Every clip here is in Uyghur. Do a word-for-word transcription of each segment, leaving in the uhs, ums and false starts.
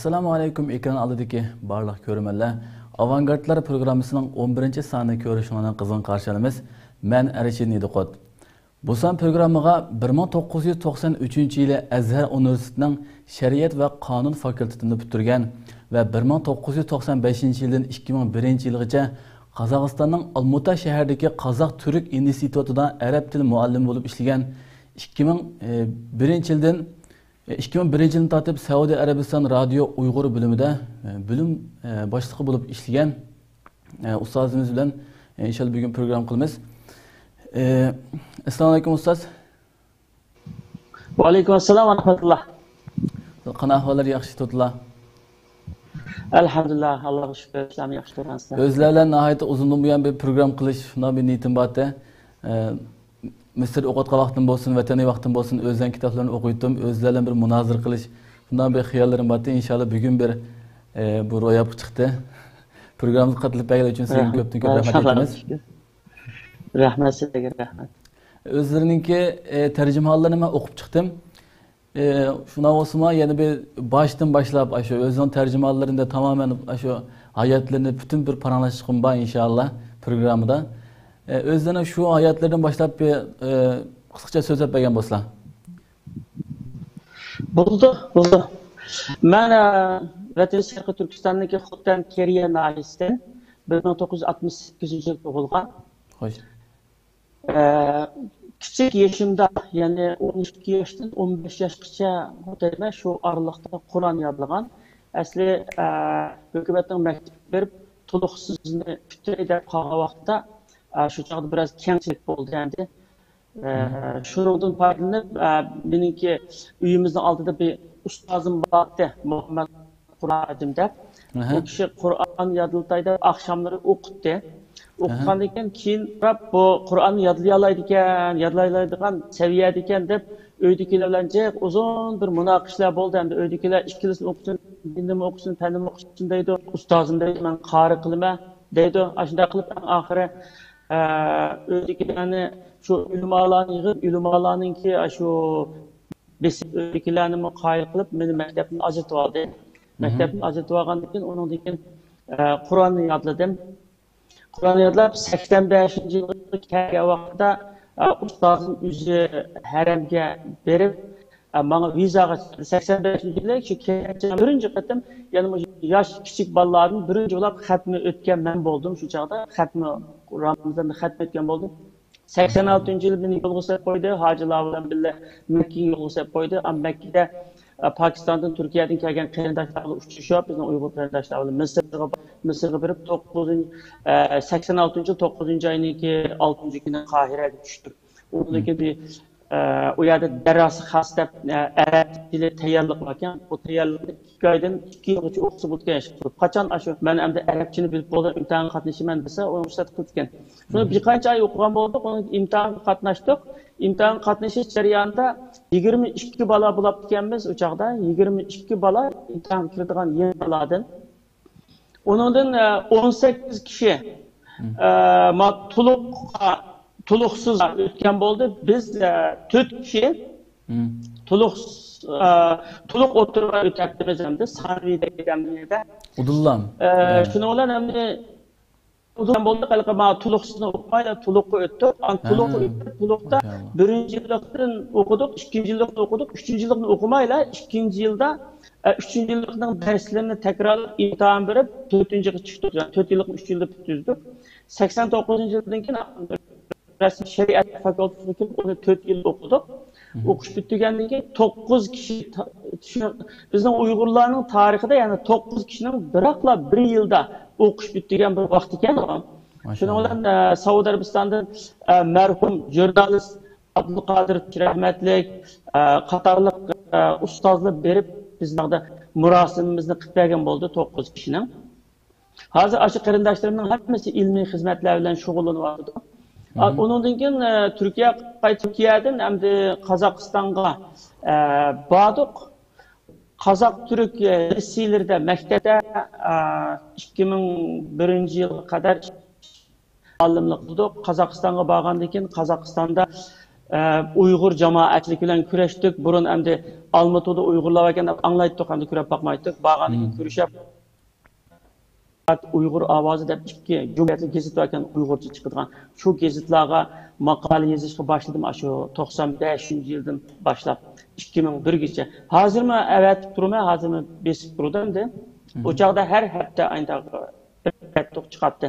ئەسسالامۇ ئەلەيكۇم، ئېكران ئالدىدىكى بارلىق كۆرۈرمەنلەر. ئاۋانگارتلار پروگراممىسىنىڭ ئون بىرىنچى سانىنى كۆرۈشۈڭلارنى قىزغىن قارشى ئالىمىز. مەن ئەرشىد نىدىقۇت. بۇ سان پروگراممىغا بىر مىڭ توققۇز يۈز توقسان ئۈچىنچى يىلى ئەزھەر ئۇنىۋېرسىتېتىنىڭ شەرىئەت ۋە قانۇن فاكۇلتېتىنى پۈتتۈرگەن ۋە بىر مىڭ توققۇز يۈز توقسان بەشىنچى يىلدىن ئىككى مىڭ بىرىنچى يىلغىچە قازاقىستاننىڭ ئالمۇتا شەھىرىدىكى قازاق تۈرك ئىنستىتۇتىدا ئەرەب تىل مۇئەللىمى بولۇپ ئىشلىگەن، ئىككى مىڭ بىرىنچى يىلدىن ئىككى مىڭ بىرىنچى يىلدىن تارتىپ سەئۇدى ئەرەبىستان رادىيو ئۇيغۇر بۆلۈمىدە بۆلۈم باشلىقى بولۇپ ئىشلىگەن ئۇستازىمىز بىلەن ئىنشاللا بۈگۈن پروگرامما قىلىمىز. ئەسسالامۇ ئەلەيكۇم ئۇستاز. ۋەئەلەيكۇم ئەسسالام ۋە رەھمەتۇللا. قانداق ئەھۋاللار، ياخشى تۇردىلا؟ ئەلھەمدۇلىللا، ئاللاغا شۈكۈر، سىلەرمۇ ياخشى تۇرغانسىلەر. ئۆزلەر بىلەن ناھايىتى ئۇزۇندىن بۇيان بىر پروگرامما قىلىش شۇنداق بىر نىيىتىم بار ئىدى. مىسىردا ئوقۇۋاتقان ۋاقتىم بولسۇن، ۋەتەندە ۋاقتىم بولسۇن، ئۆزلەرنىڭ كىتابلىرىنى ئوقۇيتتۇم، ئۆزلەر بىلەن بىر مۇنازىرە قىلىش، شۇنداق بىر خىياللىرىم بارتى. ئىنشاللا بۈگۈن بىر، ئە، بۇ روياپقا چىقتى. پروگراممىمىزغا قاتنىشىپ بەرگەنلىكى ئۈچۈن سىزگە كۆپتىن كۆپ رەھمەت ئېيتىمىز. رەھمەت سىزگە، رەھمەت. ئۆزلىرىنىڭكى، ئە، تەرجىمىھاللىرىنى مەن ئوقۇپ چىقتىم. ئى، شۇنداق بولسىمۇ، يەنە بىر باشتىن باشلاپ، ئاشۇ ئۆزىنىڭ تەرجىمىھاللىرىنى تامامەن ئاشۇ ھاياتلىرىنى پۈتۈن بىر پاراڭلاشقۇم بار، ئىنشائاللا، پروگراممىدا. ئى، ئۆزلىرىنىڭ شۇ ھاياتلىرىدىن باشلاپ بىر، ئى، قىسقىچە سۆزلەپ بەرگەن بولسىلا. بولىدۇ، بولىدۇ. مەن، ئە، ۋەتىنىم شەرقىي تۈركىستاندىكى خوتەن كېرىيە ناھىيەسىدىن، بىر مىڭ توققۇز يۈز ئاتمىش سەككىزىنچى يىل تۇغۇلغان. خوش. ئە، كىچىك يېشىمدا، يەنى ئون ئىككى ياشتىن ئون بەش ياشقىچە خوتەندە شۇ ئارىلىقتا قۇرئان يادلىغان. ئەسلى، ئە، ھۆكۈمەتنىڭ مەكتىپىگە بېرىپ، تولۇقسىزنى پۈتتۈرەي دەپ قالغان ۋاقىتتا، ئە، شۇ چاغدا بىراز كەڭچىلىك بولدى ئەمدى. ئە، شۇنىڭدىن پايدىلىنىپ، ئە، مېنىڭكى ئۆيىمىزنىڭ ئالدىدا بىر ئۇستازىم بارتتى، مۇھەممەد قۇرئان ئادىم دەپ. ئەھە. ئۇ كىشى قۇرئان يادلىتاي دەپ ئاخشاملىرى ئوقۇتتى. ئەھە. ئوقۇتقاندىن كېيىن، كېيىن قاراپ، بۇ قۇرئاننى يادلىيالايدىكەن، يادلايلايدىغان سەۋىيەدىكەن دەپ، ئۆيدىكىلەر بىلەن جىق ئۇزۇن بىر مۇناقىشىلەر بولدى. ئەمدى ئۆيدىكىلەر ئىككىلىسىنى ئوقۇسۇن، دىننىمۇ ئوقۇسۇن، پەننىمۇ ئوقۇسۇن دەيدۇ. ئۇستازىم دەيدۇ، مەن قارى قىلىمەن دەيدۇ. ئاشۇنداق قىلىپ، ئەڭ ئاخىرى، ئە، ئۆيدىكىلەرنى، شۇ ئۆلىمالارنى يىغىپ، ئۆلىمالارنىڭكى ئاشۇ بېسىپ ئۆيدىكىلەرنىمۇ قايىل قىلىپ، مېنى مەكتەپتىن ئاجرىتىۋالدى. مەكتەپتىن ئاجرىتىۋالغاندىن كېيىن، ئۇنىڭدىن كېيىن، ئە، قۇرئاننى يادلىدىم. قۇرئاننى يادلاپ، سەكسەن بەشىنچى يىلغا كەلگەن ۋاقىتتا، ئە، ئۇستازىم ئۆزى ھەرەمگە بېرىپ، ئە، ماڭا ۋىزاغا چىقتى. سەكسەن بەشىنچى يىلى شۇ كەلگەن بىرىنچى قېتىم، يەنە مۇشۇ ياش كىچىك بالىلاردىن بىرىنچى بولۇپ خەتمە ئۆتكەن مەن بولدۇم شۇ چاغدا. خەتمە، رامىزاندا خەتمە ئۆتكەن بولدۇم. سەكسەن ئالتىنچى يىلى مېنى يولغا سېلىپ قويدى، ھاجىلار بىلەن بىللە مەككىگە يولغا سېلىپ قويدى. ئەمما مەككىدە، ئە، پاكىستاندىن، تۈركىيەدىن كەلگەن قېرىنداشلار بىلەن ئۇچرىشىپ، بىزنىڭ ئۇيغۇر قېرىنداشلار بىلەن مىسىرغا، مىسىرغا بېرىپ، توققۇزىنچى، ئە، سەكسەن ئالتىنچى يىل توققۇزىنچى ئاينىڭكى ئالتىنچى كۈنى قاھىرەگە چۈشتۇق. ئۇنىڭدىن كېيىن بىر، ئە، ئۇ يەردە دەراسە خاس دەپ، ئە، ئەرەب تىلى تەييارلىق باركەن. ئۇ تەييارلىقنى ئىككى ئايدىن ئىككى يىلغىچە ئوقۇسا بولىدىكەن ئىشقىلىپ. قاچان ئاشۇ مەن ئەمدى ئەرەبچىنى بىلىپ بولدۇم، ئىمتىھانغا قاتنىشىمەن دېسە، ئۇ رۇخسەت قىلىدىكەن. شۇنى بىر قانچە ئاي ئوقۇغان بولدۇق، ئۇنىڭ ئىمتىھانغا قاتناشتۇق. ئىمتىھانغا قاتنىشىش جەريانىدا يىگىرمە ئىككى بالا بولاپتىكەنمىز ئۇ چاغدا. يىگىرمە ئىككى بالا ئىمتىھانغا كىرىدىغان يېڭى بالالاردىن. ئۇنىڭدىن، ئە، ئون سەككىز كىشى، ئە، ما-، تولۇققا، تولۇقسىز ئۆتكەن بولدى. بىز، ئە، تۆت كىشى تولۇق، ئە، تولۇق ئوتتۇرىغا ئۆتەپتىمىز ئەمدى، سانىۋى دەيدۇ ئەمدى. ئۇدۇللام. ئە، شۇنىڭ بىلەن ئەمدى ئۇدۇللام بولدۇق، ھېلىقى مانا تولۇقسىزنى ئوقۇمايلا، تولۇققا ئۆتتۇق. ئاندىن تولۇققا ئۆتۈپ، تولۇقتا بىرىنچى يىللىقتىن ئوقۇدۇق، ئىككىنچى يىللىقنى ئوقۇدۇق، ئۈچىنچى يىللىقنى ئوقۇمايلا، ئىككىنچى يىلدا، ئە، ئۈچىنچى يىللىقنىڭ دەرسلىرىنى تەكرارلاپ، ئىمتىھان بېرىپ، تۆتىنچى يىلغا چىقتۇق. يەنى تۆت يىللىقنى ئۈچ يىلدا پۈتتۈردۇق. سەكسەن توققۇزىنچى يىلدىن كېيىن رەسمىي شەرىئەت فاكۇلتېتىغا كىرىپ، ئۇنى تۆت يىل ئوقۇدۇق. ئوقۇش پۈتتۈرگەندىن كېيىن توققۇز كىشى تا-، شۇ، بىزنىڭ ئۇيغۇرلارنىڭ تارىخىدا يەنە توققۇز كىشىنىڭ بىراقلا بىر يىلدا ئوقۇش پۈتتۈرگەن بىر ۋاقتى ئىكەن ئۇ. شۇنىڭ بىلەن، ئە، سەئۇدى ئەرەبىستاندىن، ئە، مەرھۇم ژۇرنالىست ئابدۇلقادىر رەھمەتلىك، ئە، قاتارلىق، ئە، ئۇستازلار بېرىپ، بىزنىڭ مۇراسىمىمىزنى قىلىپ بەرگەن بولدى توققۇز كىشىنىڭ. ھازىر ئاشۇ قېرىنداشلىرىمنىڭ ھەممىسى ئىلمىي خىزمەتلەر بىلەن شۇغۇللىنىۋاتىدۇ. ئۇنىڭدىن كېيىن، ئە، تۈركىيە، تۈركىيەدىن ئەمدى قازاقىستانغا، ئە، باردۇق. قازاق تۈرك، ئە، لىتسېيلىرىدە مەكتەپتە، ئە، ئىككى مىڭ بىرىنچى يىلغا قەدەر مۇئەللىملىك قىلدۇق. قازاقىستانغا بارغاندىن كېيىن قازاقىستاندا، ئە، ئۇيغۇر جامائەتچىلىكى بىلەن كۆرۈشتۇق. بۇرۇن ئەمدى ئالمۇتىدا ئۇيغۇرلار بار ئىكەن دەپ ئاڭلايتتۇق، ئەمدى كۆرۈپ باقمايتتۇق. بارغاندىن كېيىن كۆرۈشۈپ، ئۇيغۇر ئاۋازى دەپ ئىككى جۇمھۇرىيەتلىك گېزىت بار ئىكەن، ئۇيغۇرچە چىقىدىغان. شۇ گېزىتلارغا ماقالە يېزىشقا باشلىدىم، ئاشۇ توقسان بەشىنچى يىلدىن باشلاپ ئىككى مىڭ بىرگىچە. ھازىرمۇ ئەۋەتىپ تۇرىمەن، ھازىرمۇ بېسىپ تۇرىدۇ ئەمدى. ئۇ چاغدا ھەر ھەپتە ئاينىتاق بىر بەتلۇق چىقاتتى.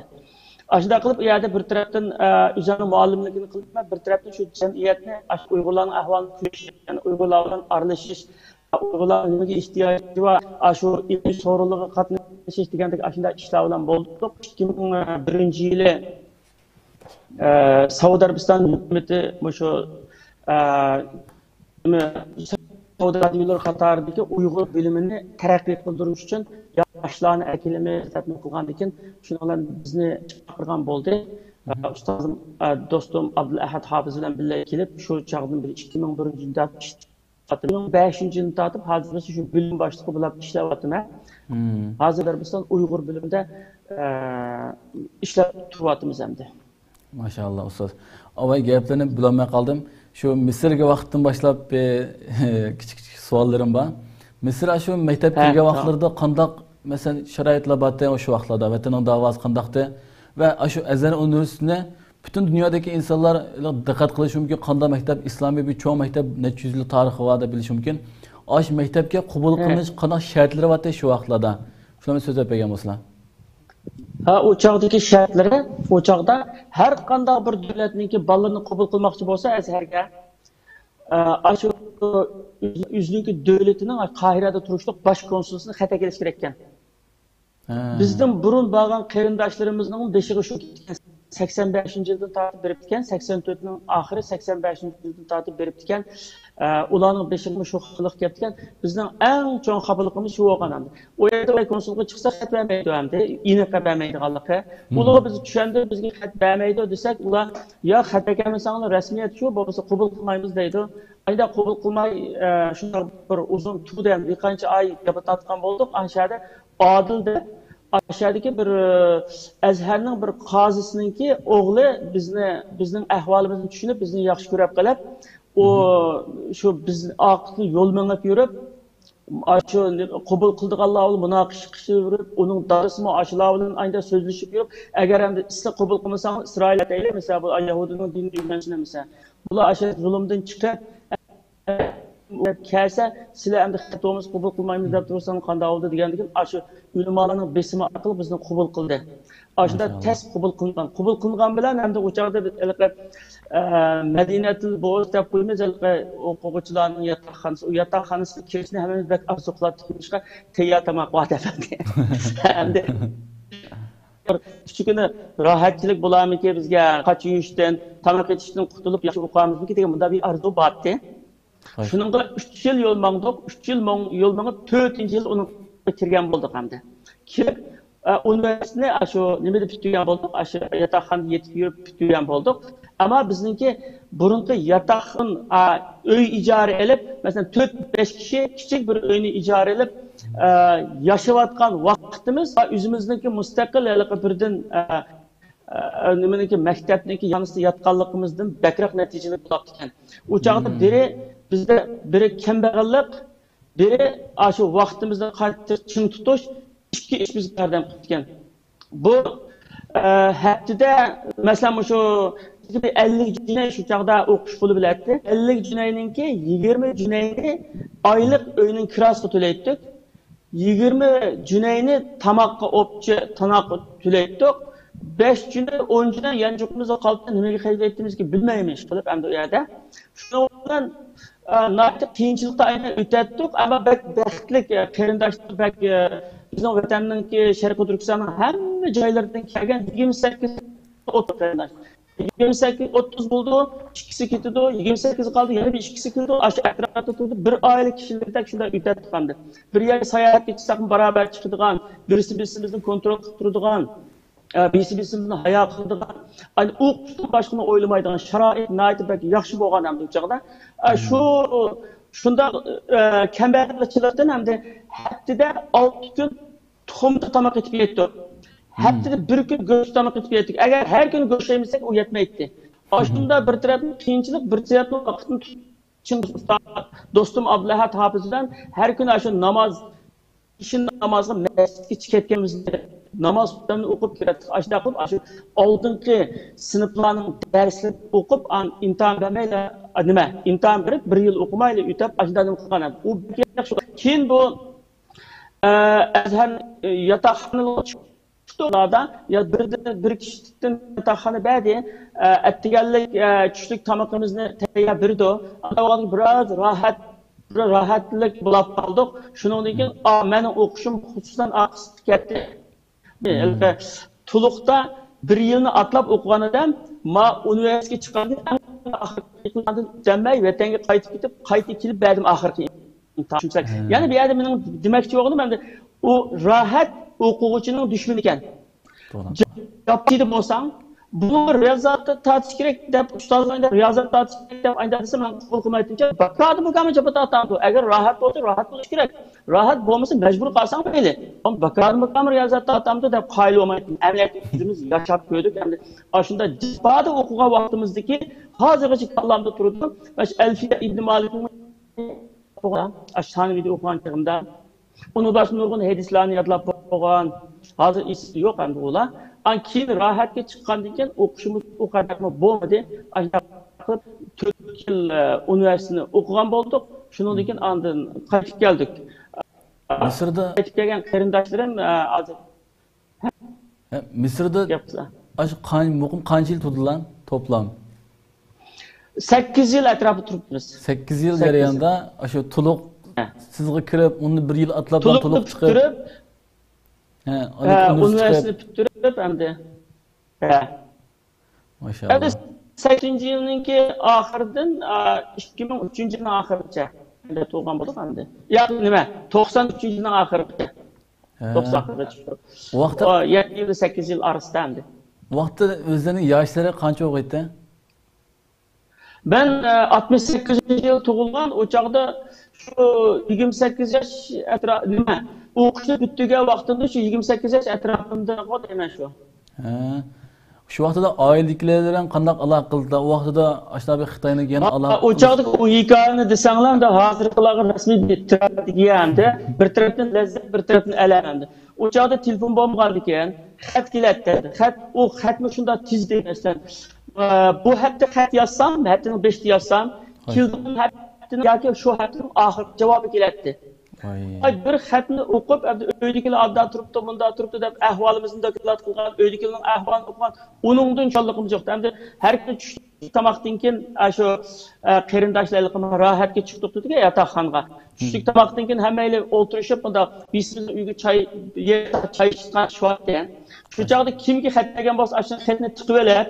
ئاشۇنداق قىلىپ، ئۇ يەردە بىر تەرەپتىن، ئە، ئۆزۈمنىڭ مۇئەللىملىكىنى قىلىمەن، بىر تەرەپتىن شۇ جەمئىيەتنى، ئاشۇ ئۇيغۇرلارنىڭ ئەھۋالىنى كۆرۈش، يەنى ئۇيغۇرلار بىلەن ئارىلىشىش، ئۇيغۇرلارنىڭ نېمىگە ئېھتىياجى بار، ئاشۇ ئىلمىي سورۇنلىرىغا قاتنىشىش دېگەندەك ئاشۇنداق ئىشلار بىلەن بولدۇق. ئىككى مىڭ بىرىنچى يىلى، ئە، سەئۇدى ئەرەبىستان ھۆكۈمىتى مۇشۇ، ئە، سەئۇدى رادىيولىرى قاتارىدىكى ئۇيغۇر بۆلۈمىنى تەرەققىي قىلدۇرۇش ئۈچۈن ياشلارنى ئەكېلىمىز دەپ نېمە قىلغاندىكىن، شۇنىڭ بىلەن بىزنى چاقىرغان بولدى. ئە، ئۇستازىم، ئە، دوستۇم ئابدۇلئەھەد ھاپىز بىلەن بىللە كېلىپ، شۇ چاغدىن بېرى ئىككى مىڭ بىرىنچى يىلدا ئىككى مىڭ بەشىنچى يىلدىن تارتىپ ھازىرغىچە شۇ بۆلۈم باشلىقى بولۇپ ئىشلەۋاتىمەن. ھازىر ئەرەبىستان ئۇيغۇر بۆلۈمىدە، ئە، ئىشلەپ تۇرۇۋاتىمىز ئەمدى. ماشائاللا، ئۇستاز. ئاۋاي، گەپلىرىنى بۆلەلمەي قالدىم. شۇ مىسىرگە ۋاقىتتىن باشلاپ، ئە، كىچىك كىچىك سوئاللىرىم بار. مىسىر ئاشۇ مەكتەپ كىرگەن ۋاقىتلىرىدا قانداق، مەسىلەن، شارائىتلار بارتى، ئاشۇ ۋاقىتلاردا ۋەتەننىڭ داۋاسى قانداقتى؟ ۋە ئاشۇ ئەزھەر ئۇنىۋېرسىتېتىنى پۈتۈن دۇنيادىكى ئىنسانلار دىققەت قىلىشى مۇمكىن، قانداق مەكتەپ، ئىسلامىي بىر چوڭ مەكتەپ، نەچچە يۈز يىل تارىخى بار دەپ بىلىشى مۇمكىن. ئاشۇ مەكتەپكە قوبۇل قىلىنىش قانداق شەرتلىرى بارتى شۇ ۋاقىتلاردا؟ شۇلارنى سۆزلەپ بەرگەن بولسىلا. ھە، ئۇ چاغدىكى شەرتلىرى، ئۇ چاغدا ھەر قانداق بىر دۆلەتنىڭكى بالىلىرىنى قوبۇل قىلماقچى بولسا ئەزھەرگە، ئە، ئاشۇ ئۆز-، ئۆزىنىڭكى دۆلىتىنىڭ قاھىرەدە تۇرۇشلۇق باش كونسۇلىسىنى خەت ئەكېلىشى كېرەككەن. بىزنىڭ بۇرۇن بارغان قېرىنداشلىرىمىزنىڭ بېشىغا شۇ كەلگەن، سەكسەن بەشىنچى يىلدىن تارتىپ بېرىپتىكەن، سەكسەن تۆتنىڭ ئاخىرى، سەكسەن بەشىنچى يىلدىن تارتىپ بېرىپتىكەن. ئە، ئۇلارنىڭ بېشىغىمۇ شۇ خاپىلىق كەپتىكەن. بىزنىڭ ئەڭ چوڭ خاپىلىقىمىز شۇ بولغان ئەمدى. ئۇ يەردە ئۇلار كونسۇلغا چىقسا خەت بەرمەيدۇ ئەمدى. ئېنىقى بەرمەيدىغانلىقى. ئۇلارغا بىز چۈشەندۈرۈپ، بىزگە خەت بەرمەيدۇ دېسەك، ئۇلار، ياق، خەت ئەكەلمىسەڭلار رەسمىيەت شۇ، بولمىسا قوبۇل قىلمايمىز دەيدۇ. ئانداق قوبۇل قىلماي، ئە، شۇنداق بىر ئۇزۇن تۇردى ئەمدى، بىر قانچە ئاي جاپا تارتقان بولدۇق. ئاشۇ يەردە ئادىل دەپ، ئاشۇ يەردىكى بىر، ئە، ئەزھەرنىڭ بىر قازىسىنىڭكى ئوغلى بىزنى، بىزنىڭ ئەھۋالىمىزنى چۈشىنىپ، بىزنى ياخشى كۆرۈپ قېلىپ، ئۇ شۇ بىز ئارقىسىدىن يول مېڭىپ يۈرۈپ، ئاشۇ قوبۇل قىلىدىغانلار بىلەن مۇناقىشە قىلىشىپ يۈرۈپ، ئۇنىڭ دادىسىمۇ ئاشۇلار بىلەن ئانداق سۆزلىشىپ يۈرۈپ، ئەگەر ئەمدى سىلەر قوبۇل قىلمىساڭلار، ئىسرائىل ئەتەيلى، مىسال، بۇ يەھۇدىينىڭ دىنىنى ئۆگەنسىلەر، مىسال. بۇلار ئاشۇ زۇلۇمدىن چىقىپ، كەلسە، سىلەر ئەمدى خەت بولمىسا قوبۇل قىلمايمىز دەپ تۇرساڭ قانداق بولىدۇ دېگەندىكىن، ئاشۇ ئۆلىمالارنىڭ بېسىمى ئارقىلىق بىزنى قوبۇل قىلدى. ئاشۇنداق تەس قوبۇل قىلىنغان. قوبۇل قىلىنغان بىلەن ئەمدى ئۇ چاغدا بىز ھېلىقى، ئە، مەدىنەتۇل بۇئۇس دەپ قويىمىز، ھېلىقى ئوقۇغۇچىلارنىڭ ياتاقخانىسى. ئۇ ياتاقخانىسىغا كىرىشنى ھەممىمىز بەك ئارزۇ قىلاتتۇق. نېمىشقا؟ تەييار تاماق بار دەپ ئەمدى. ئەمدى بىر ئۈچ كۈنى راھەتچىلىك بولارمىكىن بىزگە؟ قاچا يۇيۇشتىن، تاماق ئېتىشتىن قۇتۇلۇپ ياخشى ئۇخلارمىزمىكىن دېگەن مۇنداق بىر ئارزۇ بارتى. شۇنىڭغا ئۈچ يىل يول ماڭدۇق. ئۈچ يىل ماڭ-، يول مېڭىپ، تۆتىنچى يىل ئۇنىڭغا كىرگەن بولدۇق ئەمدى. كىرىپ، ئە، ئۇنىۋېرسىتېتنى ئاشۇ نېمىدە پۈتتۈرگەن بولدۇق، ئاشۇ ياتاقخانىدا يېتىپ يۈرۈپ پۈتتۈرگەن بولدۇق. ئەمما بىزنىڭكى بۇرۇنقى ياتاقخان، ئا، ئۆي ئىجارە ئېلىپ، مەسىلەن، تۆت، بەش كىشى كىچىك بىر ئۆينى ئىجارە ئېلىپ، ئە، ياشاۋاتقان ۋاقتىمىز، ئا، ئۆزىمىزنىڭكى مۇستەقىل ھېلىقى بىردىن، ئە، ئە، نېمىنىڭكى، مەكتەپنىڭكى يانىسىدا ياتقانلىقىمىزدىن بەكرەك نەتىجىلىك بولاپتىكەن. ئۇ چاغدا بىرى بىزدە، بىرى كەمبەغەللىك، بىرى ئاشۇ ۋاقتىمىزنى قاتتىق چىڭ تۇتۇش، ئىككى ئىش بىزگە ياردەم قىپتىكەن. بۇ، ئە، ھەپتىدە، مەسىلەن، مۇشۇ ئەللىك جۈنەي شۇ چاغدا ئوقۇش پۇلى بىلەتتى. ئەللىك جۈنەينىڭكى يىگىرمە جۈنەينى ئايلىق ئۆينىڭ كىراسىغا تۆلەيتتۇق. يىگىرمە جۈنەينى تاماققا ئوپچە تاماققا تۆلەيتتۇق. بەش جۈنەي، ئون جۈنەي يانچۇقىمىزدا قالىدۇ، نېمىگە خەجلەيتتىمىزكى بىلمەيمىز ئىشقىلىپ ئەمدى ئۇ يەردە. شۇنىڭ بىلەن، ئە، ناھايىتى قىيىنچىلىقتا ئاينى ئۆتەتتۇق، ئەمما بەك بەختلىك، ئە، قېرىنداشلار بەك، ئە، بىزنىڭ ۋەتەننىڭكى شەرقىي تۈركىستاننىڭ ھەممە جايلىرىدىن كەلگەن يىگىرمە سەككىز ئوتتۇز قېرىنداش. يىگىرمە سەككىز ئوتتۇز بولىدۇ، ئىككىسى كېتىدۇ، يىگىرمە سەككىز قالدى، يەنە بىر ئىككىسى كېتىدۇ، ئاشۇ ئەتراپتا تۇرىدۇ، بىر ئائىلە كىشىلىرىدەك شۇنداق ئۆتەتتۇق ئەمدى. بىر يەرگە ساياھەتكە چىقساقمۇ بارابەر چىقىدىغان، بىرسى بىرسىمىزنى كونترول قىلىپ تۇرىدىغان، ئە، بىرسى بىرسىمىزنى ھايا قىلىدىغان، ئاينى ئۇ قۇشتىن باشقىنى ئويلىمايدىغان شارائىت ناھايىتى بەك ياخشى بولغان ئەمدى ئۇ چاغدا. ئە، شۇ، شۇنداق، ئە، كەمبەغەلچىلىكتىن ئەمدى ھەپتىدە ئالتە كۈن تۇخۇمدا تاماق ئېتىپ يەيتتۇق. ھەپتىدە بىر كۈن گۆش تاماق ئېتىپ يەيتتۇق. ئەگەر ھەر كۈنى گۆش يېمىسەك، ئۇ يەتمەيتتى. ئاشۇنداق بىر تەرەپتىن قىيىنچىلىق، بىر تەرەپتىن ۋاقىتنى تۇتۇپ، چىن دوستۇم ئابدۇلئەھەد ھاپىز بىلەن ھەر كۈنى ئاشۇ ناماز، ئىشىن نامازغا مەسچىتكە كەتكىنىمىزدە ناماز خۇتبەمنى ئوقۇپ كىرەتتۇق. ئاشۇنداق قىلىپ، ئاشۇ ئالدىنقى سىنىپلارنىڭ دەرسلىرىنى ئوقۇپ، ئان-، ئىمتىھان بەرمەيلا، نېمە، ئىمتىھان بېرىپ، بىر يىل ئوقۇمايلا ئۆتەپ، ئاشۇنداق نېمە قىلغان ئىدى. ئۇ بەك ياخشى. كېيىن بۇ، ئە، ئەزھەر، ئە، ياتاقخانىلار چىقتۇقلاردا، يا بىردىن، بىر كىشىدىن ياتاقخانا بەردى. ئە، ئەتىگەنلىك، ئە، چۈشلۈك تامىقىمىزنى تەييار بېرىدۇ. ئاندىن بىراز راھەت، بىر راھەتلىك بولاپ قالدۇق. شۇنىڭدىن كېيىن، ئا، مېنىڭ ئوقۇشۇم خۇسۇسەن ئا قىسىمغا كەتتى. ھېلىقى تولۇقتا بىر يىلنى ئاتلاپ ئوقۇغان ئادەم، ما ئۇنىۋېرسىتېتقا چىققاندىن ئەڭ ئاخىرقى يىللاردىن ئۆتەلمەي، ۋەتەنگە قايتىپ كېتىپ، قايتا كېلىپ بەردىم ئاخىرقى ئىمتىھان. چۈشىنىسەن؟ يەنى بۇ يەردە مېنىڭ دېمەكچى بولغىنىم، ئەمدى ئۇ راھەت ئوقۇغۇچىنىڭ دۈشمىنى ئىكەن. جاپا بولساڭ، بۇنىڭغا رىيازىياتتا تارتىش كېرەك دەپ، ئۇستازلار ئايدا رىيازىيات تارتىش كېرەك دەپ ئايدا دېسە، مەن قوبۇل قىلمايتتىم. باكادىن بۇكامى جاپا تارتامدۇ؟ ئەگەر راھەت بولسا، راھەت بولۇش كېرەك. راھەت بولمىسا، مەجبۇر قالساڭ مەيلى. ئەمما باكادىن بۇكامى رىيازىيات تارتامدۇ دەپ قايىل بولمايتتىم. ئەمەلىيەتتە ئۆزىمىز ياشاپ كۆردۇك. ئەمدى ئاشۇنداق جاپادا ئوقۇغان ۋاقتىمىزدىكى ھازىرغىچە كاللامدا تۇرىدۇ. مانا شۇ ئەلفىيە ئىبن مالىكنىڭ ئوقۇغان، ئاشۇ سانىۋىدە ئوقۇغان چېغىمدا، ئۇنىڭ باشقا نۇرغۇن ھەدىسلەرنى يادلاپ بولغان. ھازىر ئېسىدە يوق ئەمدى ئۇلار. ئان كېيىن راھەتكە چىققاندىن كېيىن ئوقۇشىمىز ئۇ قەدەرمۇ بولمىدى. ئاشۇنداق قىلىپ تۆت يىل، ئە، ئۇنىۋېرسىتېتنى ئوقۇغان بولدۇق. شۇنىڭدىن كېيىن ئاندىن قايتىپ كەلدۇق. مىسىردا قايتىپ كەلگەن قېرىنداشلىرىم، ئە، ھازىر ھە، مىسىردا گەپ قىلسا. ئاشۇ قان-، مۇقىم قانچە يىل تۇردىلا توپلام؟ سەككىز يىل ئەتراپىدا تۇرۇپتىمىز. سەككىز يىل سەككىز يىل. جەريانىدا ئاشۇ تولۇق ھە. سىزغا كىرىپ، ئۇنى بىر يىل ئاتلاپ، تولۇق تولۇق چىقىپ. پۈتتۈرۈپ، ھە، ھە، ئۇنىۋېرسىتېتنى پۈتتۈرۈپ ئەمدى. ھە. ماشائاللا. ئەمدى سەككىزىنچى يىلنىڭكى ئاخىرىدىن، ئا، ئىككى مىڭ ئۈچىنچى يىلنىڭ ئاخىرىغىچە تۇرغان بولدۇق ئەمدى. يا نېمە، توقسان ئۈچىنچى يىلنىڭ ئاخىرىغىچە. ھە. توقسان ئاخىرىغا چىقتۇق. ۋاقتى ئا، يەتتە يىل، سەككىز يىل ئارىسىدا ئەمدى. ۋاقتى ئۆزلىرىنىڭ ياشلىرى قانچە بولغىيتتى؟ مەن، ئە، ئاتمىش سەككىزىنچى يىل تۇغۇلغان، ئۇ چاغدا شۇ يىگىرمە سەككىز ياش ئەترا-، نېمە، ئوقۇشنى پۈتتۈرگەن ۋاقتىمدا شۇ يىگىرمە سەككىز ياش ئەتراپىمدىغۇ دەيمەن شۇ. ھە. شۇ ۋاقتىدا ئائىلىدىكىلەر بىلەن قانداق ئالاقە قىلدىڭلار؟ ئۇ ۋاقتىدا ئاشۇنداق بىر خىتاينىڭ يەنە ھا، ئالاقە ئۇ قىلىش چاغدىكى ئۇ ھېكايىنى دېسەڭلار، ئەمدى ھازىرقىلارغا رەسمىي بىر تېرەپتىكى ئەمدى بىر تەرەپتىن لەززەت، بىر تەرەپتىن ئەلەم ئەمدى. ئۇ چاغدا تېلېفون بولمىغاندىكىن، خەت كېلەتتى. خەت، ئۇ خەتمۇ شۇنداق تېز دېدى، مەسىلەن، ئە، بۇ ھەپتە خەت يازسام، ھەپتىنىڭ بېشىدا يازسام، ھاي. كېلىدىغان ھەپتىنىڭ ياكى شۇ ھەپتىنىڭ ئاخىرىدا جاۋابى كېلەتتى. ۋاي. ئاي، بىر خەتنى ئوقۇپ، ئەمدى ئۆيدىكىلەر ئانداق تۇرۇپتۇ، مۇنداق تۇرۇپتۇ دەپ ئەھۋالىمىزنى دوكلات قىلغان، ئۆيدىكىلەرنىڭ ئەھۋالىنى ئوقۇغان، ئۇنىڭدىن خۇشاللىقىمىز يوق. ئەمدى ھەر كۈنى چۈش تاماقتىن كېيىن، ئاشۇ، ئە، قېرىنداشلار ھېلىقى راھەتكە چىقتۇق دېدىكەن ياتاقخانىغا. چۈشلۈك تاماقتىن كېيىن ھەممەيلى ئولتۇرۇشۇپ، مۇنداق بىسىمىزنىڭ ئۆيگە چاي، يەردە چاي ئىچىدىغان ئىشىۋاتىدىكەن. شۇ چاغدا كىمگە خەت كەلگەن بولسا، ئاشۇ خەتنى تىقىۋېلىپ،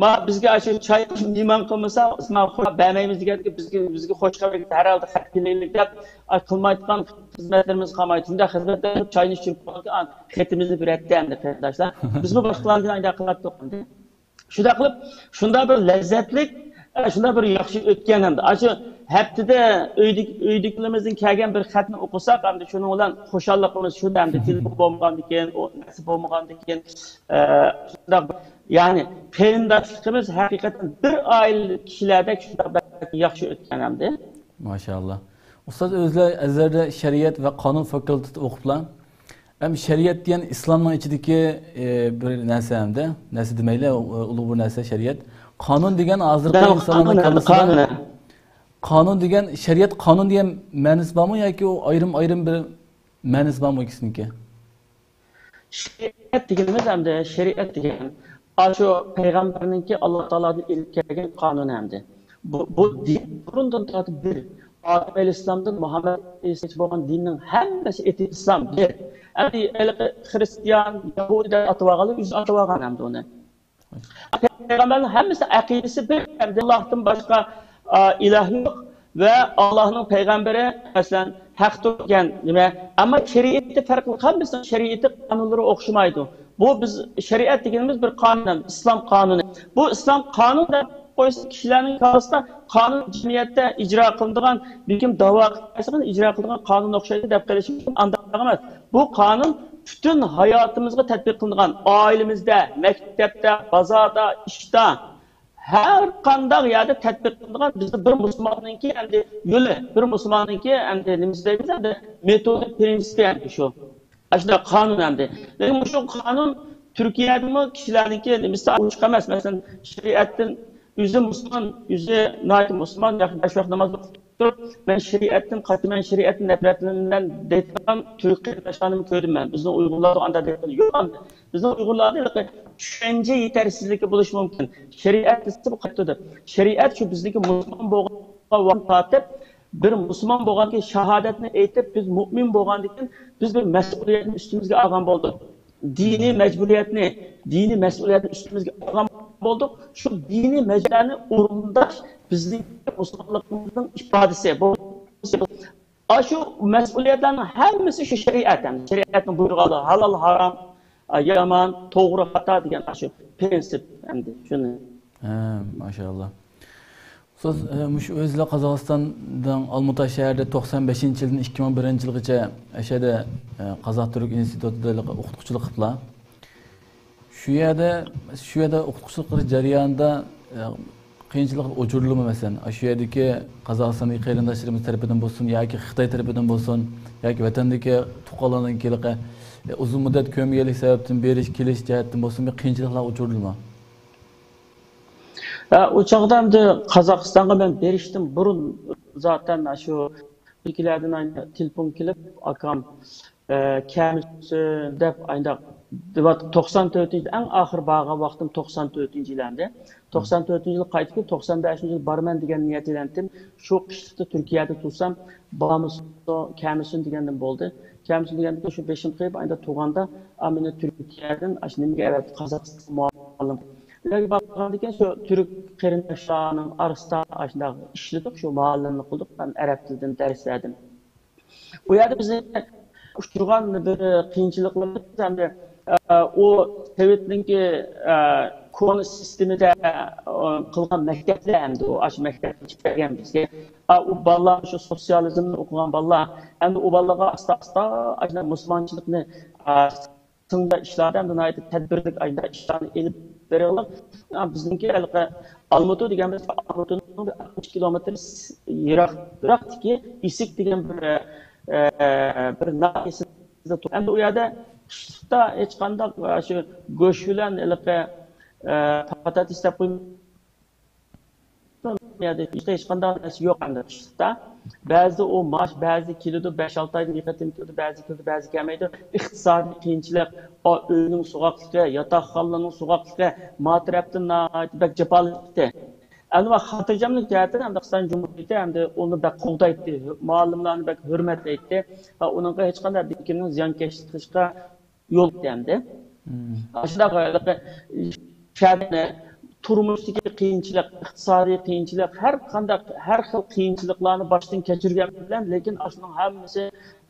ما بىزگە ئاشۇ چاي قىلىپ مېھمان قىلمىسا، مانا خو-، بەرمەيمىز دېگەندىكىن، بىزگە، بىزگە خوش خەۋەر ھەر ھالدا خەت كېلەيلى دەپ، ئاي، قىلمايدىغان خىزمەتلىرىمىز قالمايدۇ. شۇنداق خىزمەتلەر قىلىپ، چاينى ئىچۈپ قالدى، خېتىمىزنى بېرەتتى ئەمدى قېرىنداشلار. بىزمۇ باشقىلاردىن ئايدا قىلاتتۇق ئەمدى. شۇنداق قىلىپ، شۇنداق بىر لەززەتلىك، ئە، شۇنداق بىر ياخشى ئۆتكەن ئەمدى. ئاشۇ ھەپتىدە ئۆيدىكى، ئۆيدىكىلىرىمىزدىن كەلگەن بىر خەتنى ئوقۇساق، ئەمدى شۇنىڭ بىلەن خۇشاللىقىمىز شۇ ئەمدى. تېلېفون بولمىغاندىكىن، ئۇ نەرسە بولمىغاندىكىن، ئە، شۇنداق، يەنى قېرىنداشلىقىمىز ھەقىقەتەن بىر ئائىلە كىشىلەردەك شۇنداق بەك ياخشى ئۆتكەن ئەمدى. ماشائاللا. ئۇستاز ئۆزلەر ئەزھەردە شەرىئەت ۋە قانۇن فاكۇلتېتى ئوقۇپلا. ھەم شەرىئەت دېگەن ئىسلامنىڭ ئىچىدىكى، ئە، بىر نەرسە ھەمدە، نەرسە دېمەيلى، ئۇ، ئۇلۇغ بىر نەرسە شەرىئەت. قانۇن دېگەن ھازىرقى قانۇن، ئىنسانلارنىڭ قانۇن، كاللىسىدا قانۇن. قانۇن دېگەن، شەرىئەت قانۇن دېگەن مەنىسى بارمۇ ياكى ئۇ ئايرىم-ئايرىم بىر مەنىسى بارمۇ ئىككىسىنىڭكى؟ شەرىئەت دېگىنىمىز ئەمدى، شەرىئەت دېگەن ئاشۇ پەيغەمبەرنىڭكى ئاللا تائالادىن ئېلىپ كەلگەن قانۇن ئەمدى. بۇ، بۇ دىن بۇرۇندىن تارتىپ بىر ئادەم ئەلەيھىسسالامدىن مۇھەممەد ئەلەيھىسسالامغىچە بولغان دىننىڭ ھەممىسى ئېتى ئىسلام بىر. ئەمدى ھېلىقى خرىستىيان، يەھۇدىي دەپ ئاتىۋالغانلار ئۆزى ئاتىۋالغان ئەمدى ئۇنى. پەيغەمبەرنىڭ ھەممىسى ئەقىدىسى بىر، ئاللاھتىن باشقا، ئا، ئىلاھ يوق ۋە ئاللاھنىڭ پەيغەمبىرى، مەسىلەن، ھەقتۇر دېگەن نېمە. ئەمما شەرىئىتى پەرقلىق، ھەممىسىنىڭ شەرىئىتى، قانۇنلىرى ئوخشىمايدۇ. بۇ بىز شەرىئەت دېگىنىمىز بىر قانۇن، ئىسلام قانۇنى. بۇ ئىسلام قانۇن دەپ قويسا، كىشىلەرنىڭ كاللىسىدا قانۇن جەمئىيەتتە ئىجرا قىلىنىدىغان، بەلكىم داۋا قىلىپ ئىجرا قىلىدىغان قانۇن ئوخشايدۇ دەپ قېلىشى مۇمكىن. ئانداق ئەمەس. بۇ قانۇن پۈتۈن ھاياتىمىزغا تەتبىق قىلىنىدىغان، ئائىلىمىزدە، مەكتەپتە، بازاردا، ئىشتا، ھەر قانداق يەردە تەتبىق قىلىنىدىغان بىزدە بىر مۇسۇلماننىڭكى ئەمدى يولى، بىر مۇسۇلماننىڭكى ئەمدى نېمىسى دەيمىز ئەمدى، مېتودى، پرىنسىپى ئەمدى شۇ. ئاشۇنداق قانۇن ئەمدى. لېكىن مۇشۇ قانۇن تۈركىيەدىمۇ كىشىلەرنىڭكى نېمىسى ئوچۇق ئەمەس. مەسىلەن، شەرىئەتتىن ئۆزى مۇسۇلمان، ئۆزى ناھايىتى مۇسۇلمان، ياخشى بەش ۋاق ناماز ئوقۇپ تۇرۇپ، مەن شەرىئەتتىن قاچىمەن، شەرىئەتتىن نەپرەتلىنىمەن دەيدىغان تۈرك قېرىنداشلارنىمۇ كۆردۈم مەن. بىزنىڭ ئۇيغۇرلاردا ئانداق دەيدىغان يوق. بىزنىڭ ئۇيغۇرلاردا ھېلىقى چۈشەنچە يېتەرسىزلىكى بولۇشى مۇمكىن. شەرىئەت دېسە بۇ قايتىدۇ. شەرىئەت شۇ بىزنىڭكى مۇسۇلمان بولغان ۋاقىت تارتىپ، بىر مۇسۇلمان بولغاندىكىن شاھادەتنى ئېيتىپ، بىز مۇئمىن بولغاندىكىن بىز بىر مەسئۇلىيەتنى ئۈستىمىزگە ئالغان بولدۇق. دىنىي مەجبۇرىيەتنى، دىنىي مەسئۇلىيەتنى ئۈستىمىزگە ئالغان بولدۇق. شۇ دىنىي مەجبۇرىيەتنى ئورۇنداش بىزنىڭ مۇسۇلمانلىقىمىزنىڭ ئىپادىسى. بۇ ئاشۇ مەسئۇلىيەتلەرنىڭ ھەممىسى شۇ شەرىئەت، يەنى شەرىئەتنىڭ بۇيرۇغانلىقى، ھالال، ھارام، يامان، توغرا، خاتا دېگەن ئاشۇ پرىنسىپ ئەمدى شۇنى. ھە، ماشائاللا. سىز، ئە، مۇشۇ ئۆزىلا قازاقىستاننىڭ ئالمۇتا شەھىرىدە توقسان بەشىنچى يىلدىن ئىككى مىڭ بىرىنچى يىلغىچە ئەشەدە، ئە، قازاق تۈرك ئىنستىتۇتىدا ئوقۇتقۇچىلىق قىپلا. شۇ يەردە، شۇ يەردە ئوقۇتقۇچىلىق قىلىش جەريانىدا، ئە، قىيىنچىلىققا ئۇچرىدىمۇ، مەسىلەن، شۇ يەردىكى قازاقىستاندىكى قېرىنداشلىرىمىز تەرىپىدىن بولسۇن ياكى خىتاي تەرىپىدىن بولسۇن ياكى ۋەتەندىكى تۇغقانلاردىن كېلىقى، ئە، ئۇزۇن مۇددەت كۆرمىگەنلىك سەۋەبتىن بېرىش، كېلىش جەھەتتىن بولسۇن بىر قىيىنچىلىقلارغا ئۇچرىدىمۇ؟ ھە، ئۇ چاغدا ئەمدى قازاقىستانغا مەن بېرىشتىن بۇرۇن زاتەن شۇ ئىككىلەردىن تېلېفون كېلىپ، ئاكام، ئە، كەلمىسۇن دەپ ئاينداق دەۋاتىپ، توقسان تۆتىنچى، ئەڭ ئاخىر بارغان ۋاقتىم توقسان تۆتىنچى يىل ئەمدى. توقسان تۆتىنچى يىل قايتىپ كېلىپ، توقسان بەشىنچى يىل بارىمەن دېگەن نىيەت بىلەنتىم. شۇ قىشلىقتا تۈركىيەدە تۇرسام، بارمىسۇن، كەلمىسۇن دېگەندىن بولدى. كەلمىسۇن دېگەندىن كېيىن شۇ بېشىم قېيىپ، ئاينداق تۇرغاندا، ئا، مېنى تۈركىيەدىن ئاشۇ نېمىگە ئەۋەتتى، قازاقىستانغا مۇئەللىم. ئۇ يەرگە بارغاندىن كېيىن شۇ تۈرك قېرىنداشلارنىڭ ئارىسىدا ئاشۇنداق ئىشلىدۇق، شۇ مۇئەللىملىك قىلدۇق، مەن ئەرەب تىلىدىن دەرس بەردىم. ئۇ يەردە بىز ئۇچرىغان بىر قىيىنچىلىقىمىز ئەمدى، ئە، ئۇ سوۋېتنىڭكى، ئە، كونا سىستېمىدا، ئە، قىلغان مەكتەپلەر ئەمدى ئۇ ئاشۇ مەكتەپتىن چىقىپ كەلگەن بىزگە. ئا، ئۇ بالىلار شۇ سوتسىيالىزمنى ئوقۇغان بالىلار، ئەمدى ئۇ بالىلارغا ئاستا-ئاستا ئاشۇنداق مۇسۇلمانچىلىقنى، ئا، سىڭدۈرۈش ئىشلاردا ئەمدى ناھايىتى تەدبىرلىك ئاشۇنداق ئىشلارنى ئېلىپ بېرىڭلار. بىزنىڭكى ھېلىقى ئالمۇتۇ دېگەن بىر، ئالمۇتۇنىڭ بىر ئاتمىش كىلومېتىر يىراق، يىراقتىكى ئىسىك دېگەن بىر، ئە، بىر ناھىيەسىدە تۇر-، ئەمدى ئۇ يەردە قىشلىقتا ھېچقانداق، ئە، شۇ گۆش بىلەن ھېلىقى، ئە، پاتاتىس دەپ قويمىسۇن، ئۇ يەردە ھېچقانداق نەرسە يوق ئەمدى قىشلىقتا. بەزىدە ئۇ ماش، بەزىدە كېلىدۇ، بەش-ئالتە ئايدىن بىر قېتىم كېلىدۇ، بەزىدە كېلىدۇ، بەزىدە كەلمەيدۇ. ئىقتىسادىي قىيىنچىلىق، ئا، ئۆينىڭ سوغۇقلۇقى، ياتاقخانىنىڭ سوغۇقلۇقى ما تەرەپتىن ناھايىتى بەك جاپالىق ئىدى. ئەمدى مانا خاتىرجەملىك جەھەتتىن ئەمدى خىتاي جۇمھۇرىيىتى ئەمدى ئۇنى بەك قوغدايتتى، مۇئەللىملارنى بەك ھۆرمەتلەيتتى. ھە، ئۇنىڭغا ھېچقانداق بىر كىمنىڭ زىيانكەشلىك قىلىشقا يول يوق ئەمدى. مم. ئاشۇنداق ھېلىقى شەھەرنى تۇرمۇشتىكى قىيىنچىلىق، ئىقتىسادىي قىيىنچىلىق، ھەر قانداق، ھەر خىل قىيىنچىلىقلارنى باشتىن كەچۈرگەن بىلەن، لېكىن ئاشۇنىڭ ھەممىسى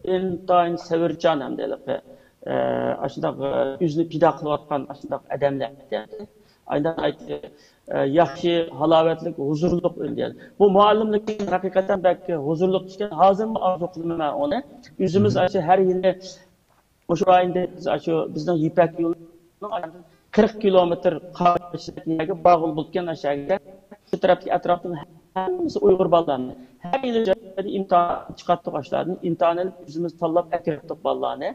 ئىنتايىن سەۋرچان ئەمدى ھېلىقى، ئە، ئاشۇنداق، ئە، ئۆزىنى پىدا قىلىۋاتقان ئاشۇنداق ئادەملەر. ئاينداق ئايتتى، ئە، ياخشى، ھالاۋەتلىك، ھۇزۇرلۇق ئۆيدە. بۇ مۇئەللىملىك ھەقىقەتەن بەك ھۇزۇرلۇق ئىكەن. ھازىرمۇ ئارزۇ قىلىمەن مەن ئۇنى. ئۆزىمىز مم. ئاشۇ ھەر يىلى مۇشۇ رايوندا بىز ئاشۇ بىزنىڭ يىپەك يولىنىڭ قىرىق كىلومېتىر قارىشىدىكى يەرگە بارغىلى بولىدىكەن، ئاشۇ يەرگە شۇ تەرەپتىكى ئەتراپتىن ھەممىسى ئۇيغۇر بالىلارنى. ھەر يىلى ئىمتىھان چىقاتتۇق ئاشۇلاردىن. ئىمتىھان ئېلىپ ئۆزىمىز تاللاپ ئەكىرەتتۇق بالىلارنى.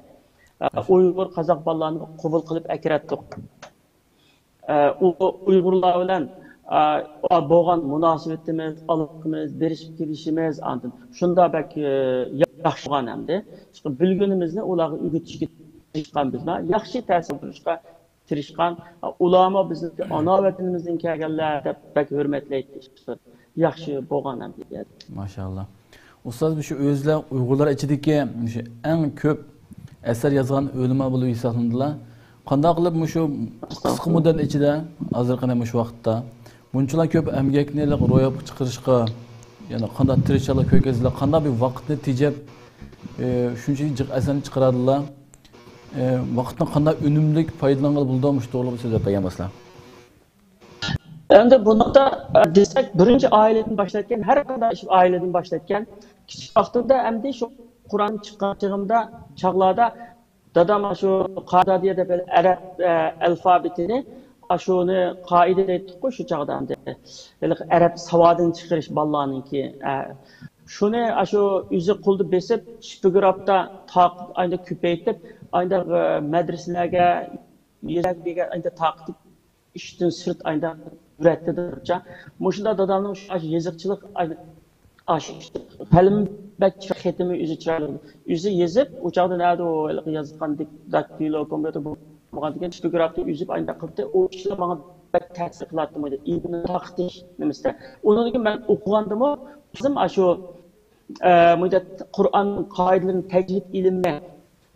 ئۇيغۇر، قازاق بالىلارنى قوبۇل قىلىپ ئەكىرەتتۇق. ئە، ئۇ-، ئۇيغۇرلار بىلەن، ئە، بولغان مۇناسىۋىتىمىز، ئالاقىمىز، بېرىشىپ كېلىشىمىز، ئاندىن شۇنداق بەك، ئە، ياخشى بولغان ئەمدى. شۇ بىلگىنىمىزنى ئۇلارغا ئۆگىتىشكە تىرىشقان بىز. ياخشى تەسىر قىلدۇرۇشقا تىرىشقان. ئۇلارمۇ بىزنىڭكى ئانا ۋەتىنىمىزدىن كەلگەنلەر دەپ بەك ھۆرمەتلەيتتى. ياخشى بولغان ئەمدى. ماشائاللا. ئۇستاز، مۇشۇ ئۆزلەر ئۇيغۇرلار ئىچىدىكى مۇشۇ ئەڭ كۆپ ئەسەر يازغان ئۆلىما بولۇپ ھېسابلىنىدىلا. قانداق قىلىپ مۇشۇ قىسقا مۇددەت ئىچىدە، ھازىرقى مۇشۇ ۋاقىتتا بۇنچىلا كۆپ ئەمگەكنى روياپقا چىقىرىشقا، يەنى قانداق تىرىشچانلىق كۆرگەزدىلا، قانداق بىر ۋاقىتنى تېجەپ، ئى، شۇنچىلىك جىق ئەسەرنى چىقىرادىلا؟ ئى، ۋاقىتنى قانداق ئۈنۈملۈك پايدىلانغىلى بولىدۇ؟ مۇشۇ توغرىلىق سۆزلەپ بەرگەن بولسىلا. ئەمدى بۇنىڭدا، ئە، دېسەك، بىرىنچى ئائىلىدىن باشلايدىكەن، ھەر قانداق ئىش ئائىلىدىن باشلايدىكەن. كىچىك ۋاقتىمدا ئەمدى شۇ قۇرئان چىققان چېغىمدا، چاغلاردا دادام شۇ قادادىيە دەپ ئەرەب، ئە، ئەلفابېتىنى ئاشۇنى قائىدە دەيتتۇققۇ شۇ چاغدا ئەمدى. ھېلىقى ئەرەب ساۋادىنى چىقىرىش بالىلارنىڭكى. ئە، شۇنى ئاشۇ ئۆزى قولدا بېسىپ، شپىگرافتا تاقىت ئايدا كۆپەيتىپ، ئايدا مەدرىسىلەرگە، يېزىلارغا ئايدا تاقىتىپ، ئىشتىن سىرت ئايدا ئۆگەتتى دەپچە. مۇشۇنداق دادامنىڭ شۇ يېزىقچىلىق، ئاشۇ قەلىمى بەك چىرايلىق، خېتىمۇ ئۆزى چىرايلىق. ئۆزى يېزىپ، ئۇ چاغدا نەدە ئۇ ھېلىقى يازغاندەك داكتىلو، كومپيۇتېر بولمىغاندىكىن، تىپوگرافتا ئۈزۈپ ئانداق قىلدى. ئۇ ئىشلار ماڭا بەك تەسىر قىلاتتى، ئىبنى تاقىتىش نېمىسىدە. ئۇنىڭدىن كېيىن مەن ئوقۇغاندىمۇ، ئۆزۈم ئاشۇ، ئە، مۇنداق قۇرئاننىڭ قائىدىلىرىنى، تەجۋىد ئىلمى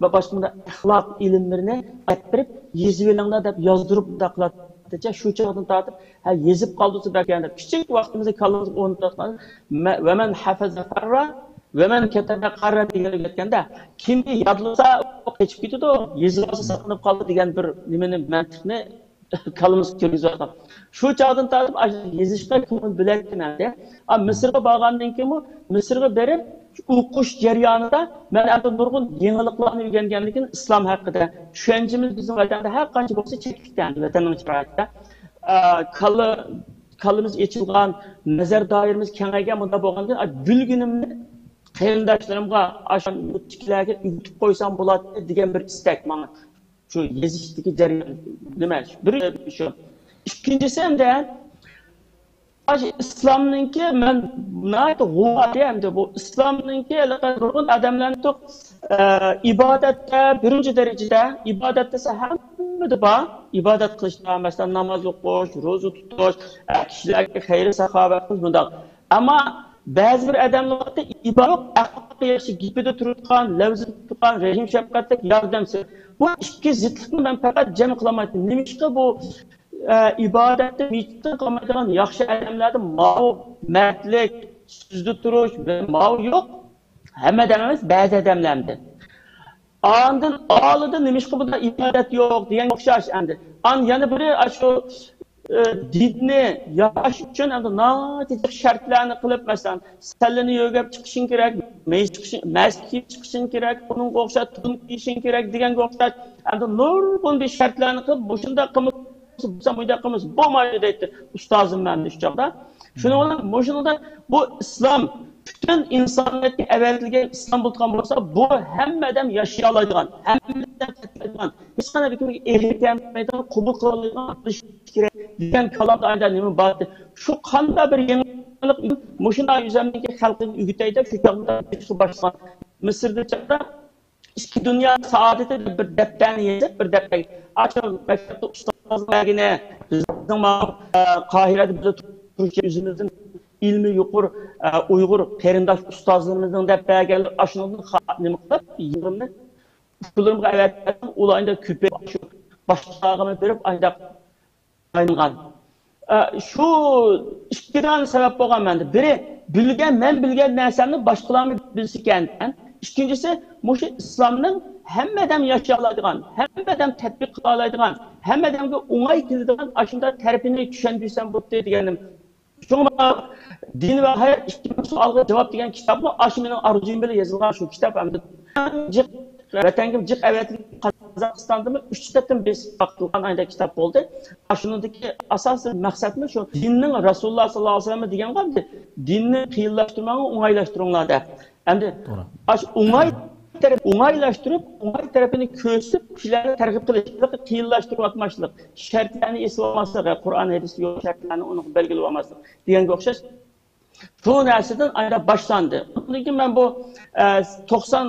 ۋە باشقا مۇنداق ئەخلاق ئىلىملىرىنى ئەپ بېرىپ، يېزىۋېلىڭلار دەپ يازدۇرۇپ مۇنداق قىلاتتىچە، شۇ چاغدىن تارتىپ، ھە، يېزىپ قالدۇرسا بەركەن دەپ، كىچىك ۋاقتىمىزدا كاللىمىزغا ئورنىتىۋاتقان، مە-، ۋەمەن ھەفەزە فەررا، ۋەمەن كەتەبە قەررا دېگەن ئۆگەتكەندە، كىمكى يادلىسا، ئۇ قېچىپ كېتىدۇ، يېزىۋالسا ساقلىنىپ قالىدۇ دېگەن بىر نېمىنى، مەنتىقنى كاللىمىزغا كىرگۈزۈۋاتقان. شۇ چاغدىن تارتىپ ئاشۇ يېزىشقا كۆڭۈل بۆلەتتىم ئەمدى. ئا، مىسىرغا بارغاندىن كېيىنمۇ، مىسىرغا بېرىپ، ئوقۇش جەريانىدا مەن ئەمدى نۇرغۇن يېڭىلىقلارنى ئۆگەنگەندىكىن ئىسلام ھەققىدە چۈشەنچىمىز بىزنىڭ ۋەتەندە ھەر قانچە بولسا چەكلىكتە، ئەمدى ۋەتەننىڭ شارائىتىدا. ئا، كاللا، كاللىمىز ئېچىلغان، نەزەر دائىرىمىز كېڭەيگەن، مۇنداق بولغاندىن كېيىن، ئا، بىلگىنىمنى قېرىنداشلىرىمغا، ئاشۇ يۇرتتىكىلەرگە ئۆگىتىپ قويسام بولاتتى دېگەن بىر ئىستەك ماڭا. شۇ يېزىشتىكى جەريان نېمە؟ بىر شۇ. ئىككىنچىسى ئەمدى، ئاشۇ ئىسلامنىڭكى مەن ناھايىتى غۇۋا ئەمدى بۇ ئىسلامنىڭكى ھېلىقى نۇرغۇن ئادەملەرنى، ئە، ئىبادەتتە بىرىنچى دەرىجىدە، ئىبادەت دېسە ھەممىدە بار. ئىبادەت قىلىشتا، مەسىلەن، ناماز ئوقۇش، روزا تۇتۇش، ئە، كىشىلەرگە خەير ساخاۋەت قىلىش، بۇنداق. ئەمما بەزى بىر ئادەملەر ئىبادەت يوق، ئەخلاقى ياخشى، گېپىدە تۇرىدىغان، لەۋزىدە تۇرىدىغان، رەھىم شەپقەتلىك، ياردەمسىز. بۇ ئىككى زىتلىقنى مەن پەقەت جەم قىلالمايتتىم. نېمىشقا بۇ، ئە، ئىبادەتتە مىجىقتىن قالمايدىغان ياخشى ئادەملەردە ماۋۇ مەردلىك، سۆزدە تۇرۇش، ماۋۇ يوق. ھەممە ئادەم ئەمەس، بەزى ئادەملەردە. ئاندىن ئالىدا نېمىشقا بۇنداق ئىبادەت يوق دېگەنگە ئوخشاش ئەمدى. ئان يەنە بىرى ئاشۇ، ئە، دىننى ياشاش ئۈچۈن ئەمدى ناھايىتى جىق شەرتلەرنى قىلىپ، مەسىلەن، سەللىنى يۆگەپ چىقىشىڭ كېرەك، مەيىش چىقىشىڭ، مەس كىيىپ چىقىشىڭ كېرەك، ئۇنىڭغا ئوخشاش تون كىيىشىڭ كېرەك دېگەنگە ئوخشاش ئەمدى نۇرغۇن بىر شەرتلەرنى قىلىپ، مۇشۇنداق قىلمىسا بولسا، مۇنداق قىلمىسا بولمايدۇ دەيتتى ئۇستازىم مەن شۇ چاغدا. شۇنىڭ بىلەن مۇشۇنىڭدا بۇ ئىسلام پۈتۈن ئىنسانىيەتكە ئەۋەتىلگەن ئىسلام بولىدىغان بولسا، بۇ ھەممە ئادەم ياشىيالايدىغان، ھەممە ئادەم تەتىلەيدىغان، ھېچقانداق بىر كىمگە ئېغىر كەلمەيدىغان، قوبۇل قىلالايدىغان بولۇشى كېرەك دېگەن كالامدا ئايدا نېمە بار ئىدى؟ شۇ قانداق بىر يېڭىلىق؟ مۇشۇنداق ئۆزۈمنىڭكى خەلقىمگە ئۆگىتەي دەپ شۇ چاغدا باشلىغان. مىسىردا چاغدا ئىككى دۇنيا سائادىتى دەپ بىر دەپتەرنى يېزىپ، بىر دەپتەرگە، ئاشۇ مەكتەپتە ئۇستازلار بەرگىنى، بىزنىڭ مانا، ئە، قاھىرەدە بىللە تۇرۇش ئۆزىمىزدىن ئىلمى يۇقىرى، ئە، ئۇيغۇر قېرىنداش ئۇستازلىرىمىزنىڭ دەپ بەرگەنلىرى، ئاشۇنىڭدىن خا-، نېمە قىلىپ، يىغىمنى ئۇكىلىرىمغا ئەۋەتىپ، ئۇلار ئايدا كۆپەيتىپ، شۇ باشقىلارغىمۇ بېرىپ، ئايدا ئايلانغان. ئە، شۇ ئىككى دانە سەۋەب بولغان مەندە. بىرى، بىلگەن، مەن بىلگەن نەرسەمنى باشقىلارمۇ بىلسىكەن. ئىككىنچىسى، مۇشۇ ئىسلامنىڭ ھەممە ئادەم ياشىيالايدىغان، ھەممە ئادەم تەتبىق قىلالايدىغان، ھەممە ئادەمگە ئوڭاي كېلىدىغان ئاشۇنداق تەرىپىنى چۈشەندۈرسەم بوپتۇ دېگەنىم. شۇڭا مانا دىن ۋە ھايات ئىككى مىڭ سوئالغا جاۋاب دېگەن كىتابمۇ ئاشۇ مېنىڭ ئارزۇيۇم بىلەن يېزىلغان شۇ كىتاب. ئەمدى جىق، ۋەتەنگە جىق ئەۋەتىلگەن، قازاقىستاندىمۇ ئۈچ قېتىم بېسىپ باقىلغان ئايدا كىتاب بولدى. ئاشۇنىڭدىكى ئاساسىي مەقسەتمۇ شۇ دىننىڭ، رەسۇلۇللا ساللاللاھۇ ئەلەيھى ۋەسەللەم دېگەنغا دىننى قىيىنلاشتۇرماڭ، ئوڭايلاشتۇرۇڭلار دەپ. ئەمدى توغرا. ئاشۇ ئوڭاي تەرەپ، ئوڭايلاشتۇرۇپ، ئوڭاي تەرىپىنى كۆرسىتىپ، كىشىلەرنى تەرغىب قىلىش، قىيىنلاشتۇرۇۋاتماسلىق، شەرتلەرنى ئېسىۋالماسلىق، قۇرئان ھەدىستە يوق شەرتلەرنى ئۇنىڭغا بەلگىلىۋالماسلىق دېگەنگە ئوخشاش شۇ نەرسىدىن ئايدا باشلاندى. ئۇنىڭدىن كېيىن مەن بۇ، ئە، توقسان،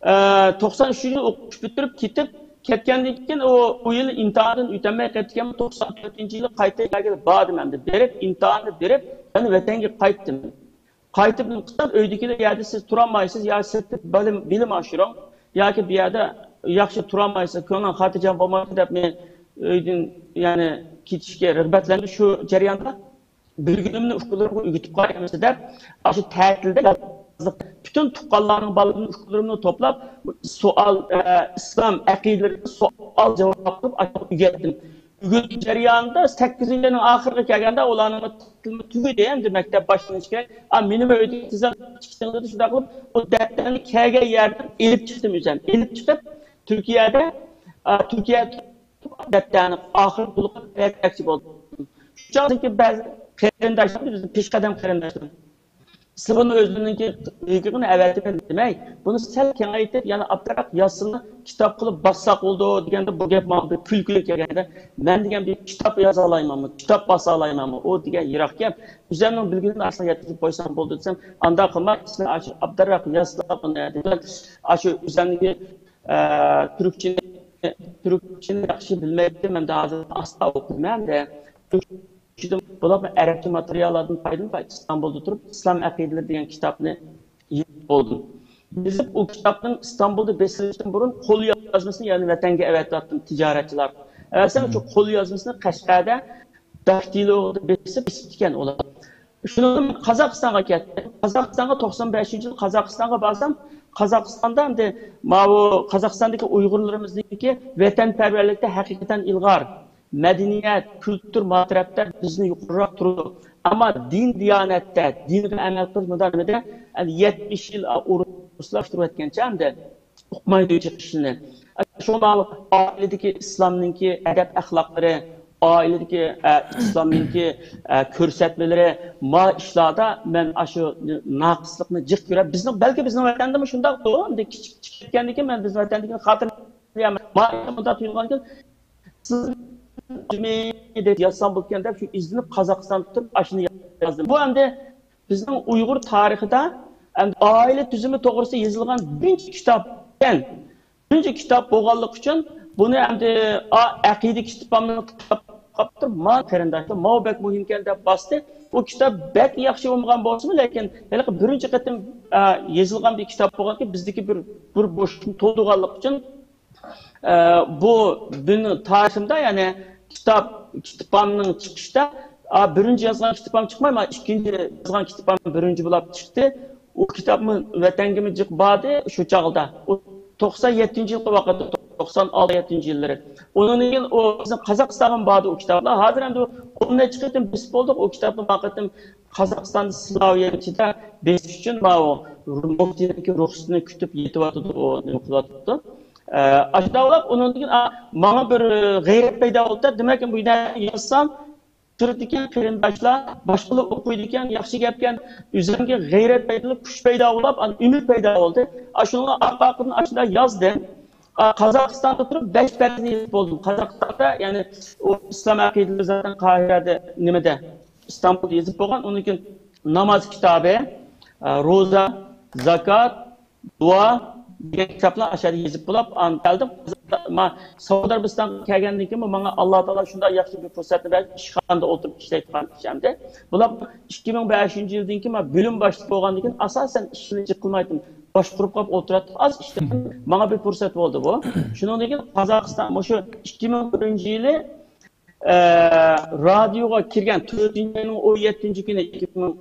ئە، توقسان ئۈچىنچى يىلى ئوقۇش پۈتتۈرۈپ كېتىپ، كەتكەندىن كېيىن ئۇ، ئۇ يىل ئىمتىھاندىن ئۆتەلمەي قېلىپتىكەن، توقسان تۆتىنچى يىلى قايتا يەرگە باردىم ئەمدى. بېرىپ، ئىمتىھاننى بېرىپ، يەنە ۋەتەنگە قايتتىم. قايتىپ نېمە قىلسام، ئۆيدىكىلەر يەردە سىز تۇرالمايسىز، يا سىرتتا بىلىم، بىلىم ئاشۇرۇڭ، ياكى بۇ يەردە ياخشى تۇرالمايسىز، كۆڭلۈڭ خاتىرجەم بولمايدۇ دەپ مېنى ئۆيدىن، يەنى كېتىشكە رىغبەتلەندى. شۇ جەرياندا بىلگىنىمنى ئۇكىلىرىمغا ئۆگىتىپ قويايمىز دەپ، ئاشۇ تەتىلدە يالغۇزلۇق پۈتۈن تۇغقانلارنىڭ بالىلىرىنى، ئۇكىلىرىمنى توپلاپ، سوئال، ئە، ئىسلام ئەقىدىلىرىگە سوئال جاۋاب قىلىپ، ئاشۇ ئۆگەتتىم. ئۆگىتىش جەريانىدا سەككىزىنچى ئاينىڭ ئاخىرىغا كەلگەندە ئۇلارنىڭ تىلىمۇ تۈگىدى، ئەمدى مەكتەپ باشلىنىشى كېرەك. ئا، مېنىمۇ ئۆيدىكى تېزراق چىقىشىڭ دېدى، شۇنداق قىلىپ ئۇ دەپتەرنى كەلگەن يەردىن ئېلىپ چىقتىم ئۆزۈم. ئېلىپ چىقىپ، تۈركىيەدە، ئا، تۈركىيە دەپتەرنى ئاخىرىغا تولۇقلاپ ئەۋەتمەكچى بولدۇم. شۇ چاغدىكى بەزى قېرىنداشلار، بىزنىڭ پېشقەدەم قېرىنداشلار، سىلىنى ئۆزلىرىنىڭكى ھېكىيىتىنى ئەۋەتىمەن دېمەي، بۇنى سەل كېڭەيتىپ، يەنە ئابدۇراق يازسىلا كىتاب قىلىپ باسساق بولىدۇ دېگەندە، بۇ گەپ ماڭا بىر كۈلكىلىك كەلگەندە، مەن دېگەن بىر كىتاب يازالايمەنمۇ، كىتاب باسالايمەنمۇ، ئۇ دېگەن يىراق گەپ. ئۆزۈمنىڭ بىلگىنىنى ئاشۇ يەتكۈزۈپ قويسام بولىدۇ دېسەم، ئانداق قىلماق، سىلەر ئاشۇ ئابدۇراق يازسىلا بۇنى دېگەن، ئاشۇ ئۆزۈمنىڭكى، ئە، تۈركچىنى، تۈركچىنى ياخشى بىلمەيتتىم، ئەمدى ھازىر ئاستا ئوقۇيمەن دە. بولۇپمۇ ئەرەبچە ماتېرىياللاردىن پايدىلىنىپ، ئىستانبۇلدا تۇرۇپ، ئىسلام ئەقىدىلىرى دېگەن كىتابنى يېزىپ بولدۇم. يېزىپ، ئۇ كىتابنىڭ ئىستانبۇلدا بېسىلىشتىن بۇرۇن قول يازمىسىنى يەنە ۋەتەنگە ئەۋەتىۋەتتىم تىجارەتچىلەرگە. ئەۋەتسەم، شۇ قول يازمىسىنى قەشقەردە داكتىلوغا بېسىپ، بېسىپتىكەن ئۇلار. شۇنىڭدىن قازاقىستانغا كەتتىم. قازاقىستانغا توقسان بەشىنچى يىل قازاقىستانغا بارسام، قازاقىستاندا ئەمدى ماۋۇ قازاقىستاندىكى ئۇيغۇرلىرىمىزنىڭكى ۋەتەنپەرۋەرلىكتە ھەقىقەتەن ئىلغار. مەدەنىيەت، كۈلتۈر، ماتەرەپتە بىزنى يۇقىرىراق تۇرىدۇ. ئەمما دىن دىيانەتتە، دىنغا ئەمەل قىلىش مۇدامىدە، يەنە يەتمىش يىل ئورۇسلاشتۇرۇۋەتكەنچە ئەمدى ئۇقمايدۇ چىقىشىنى. شۇڭا ئائىلىدىكى ئىسلامنىڭكى ئەدەپ ئەخلاقلىرى، ئائىلىدىكى، ئە، ئىسلامنىڭكى، ئە، كۆرسەتمىلىرى، ما ئىشلاردا مەن ئاشۇ ناقىسلىقنى جىق كۆرۈپ، بىزنىڭ، بەلكى بىزنىڭ ۋەتەندىمۇ شۇنداقتۇ، ئەمدى كىچىك، كىچىك كەتكەندىن كېيىن مەن بىزنىڭ ۋەتەندىكىنى خاتىرىلىيەلمەيمەن. ما مۇنداق تۇيۇلغانكىن، سىز دەپ يازسام بولىدىكەن دەپ شۇ ئىزدىنىپ قازاقىستاندا تۇرۇپ ئاشۇنى يازدىم. بۇ ئەمدى بىزنىڭ ئۇيغۇر تارىخىدا ئەمدى ئائىلە تۈزۈمى توغرىسىدا يېزىلغان بىرىنچى كىتاب ئىكەن. بىرىنچى كىتاب بولغانلىقى ئۈچۈن بۇنى ئەمدى ئا-، ئەقىدە كىتابىمنى قاپتۇرۇپ، ما قېرىنداشلار، ماۋۇ بەك مۇھىمكەن دەپ باستى. ئۇ كىتاب بەك ياخشى بولمىغان بولسىمۇ، لېكىن ھېلىقى بىرىنچى قېتىم، ئا، يېزىلغان بىر كىتاب بولغانكى، بىزدىكى بىر، بىر بوشلۇقنى تولدۇرغانلىقى ئۈچۈن ئە، بۇ بىزنىڭ تارىخىمدا، يەنى كىتاب، كىتابىمنىڭ چىقىشىدا، ئا، بىرىنچى يازغان كىتابىم چىقماي، مانا ئىككىنچى يازغان كىتابىم بىرىنچى بولۇپ چىقتى. ئۇ كىتابمۇ ۋەتەنگىمۇ جىق باردى شۇ چاغدا. ئۇ توقسان يەتتىنچى يىلقى ۋاقىتتا، توقسان ئالتە يەتتىنچى يىللىرى. ئۇنىڭدىن كېيىن ئۇ بىزنىڭ قازاقىستانغىمۇ باردى ئۇ كىتابلار. ھازىر ئەمدى ئون نەچچە قېتىم بېسىپ بولدۇق. ئۇ كىتابنى ما قېتىم قازاقىستاندا سلاۋيانچىدا بېسىش ئۈچۈن ماۋۇ مۇفتىنىڭكى رۇخسىتىنى كۈتۈپ يېتىۋاتىدۇ، ئۇ نېمە قىلىۋاتىدۇ. ئە، ئاشۇنداق بولۇپ، ئۇنىڭدىن كېيىن، ئا، ماڭا بىر غەيرەت پەيدا بولدى. دېمەك، بۇ يەردە يازسام، تۇرىدىكەن قېرىنداشلار، باشقىلار ئوقۇيدىكەن، ياخشى گەپكەن، ئۆزۈمگە غەيرەت پەيدا، كۈچ پەيدا بولۇپ، ئاندىن ئۈمىد پەيدا بولدى. ئاشۇنىڭ ئارقىدىن ئاشۇنداق يازدىم. ئا، قازاقىستاندا تۇرۇپ بەش پەرزنى يېزىپ بولدۇم. قازاقىستاندا، يەنى ئۇ ئىسلام ئەقىدىلىرى زادى قاھىرەدە، نېمىدە، ئىستانبۇلدا يېزىپ بولغان. ئۇنىڭدىن كېيىن ناماز كىتابى، ئا، روزا، زاكات، دۇئا دېگەن كىتابلار ئاشۇ يەردە يېزىپ بولۇپ، ئاندىن كەلدىم. ما-، سەئۇدى ئەرەبىستانغا كەلگەندىن كېيىن ماڭا ئاللا تائالا شۇنداق ياخشى بىر پۇرسەتنى بەردى، ئىشخانىدا ئولتۇرۇپ ئىشلەيدىغان ئىش ئەمدى. بۇلار ئىككى مىڭ بەشىنچى يىلدىن كېيىن مانا بۆلۈم باشلىقى بولغاندىن كېيىن ئاساسەن ئىشنى جىق قىلمايتتىم. باشقۇرۇپ قاپ ئولتۇراتتىم. ئاز ئىشلىدىم. ماڭا بىر پۇرسەت بولدى بۇ. شۇنىڭدىن كېيىن قازاقىستان، مۇشۇ ئىككى مىڭ بىرىنچى يىلى، ئە، رادىيوغا كىرگەن، تۆتىنچى ئاينىڭ ئون يەتتىنچى كۈنى، ئىككى مىڭ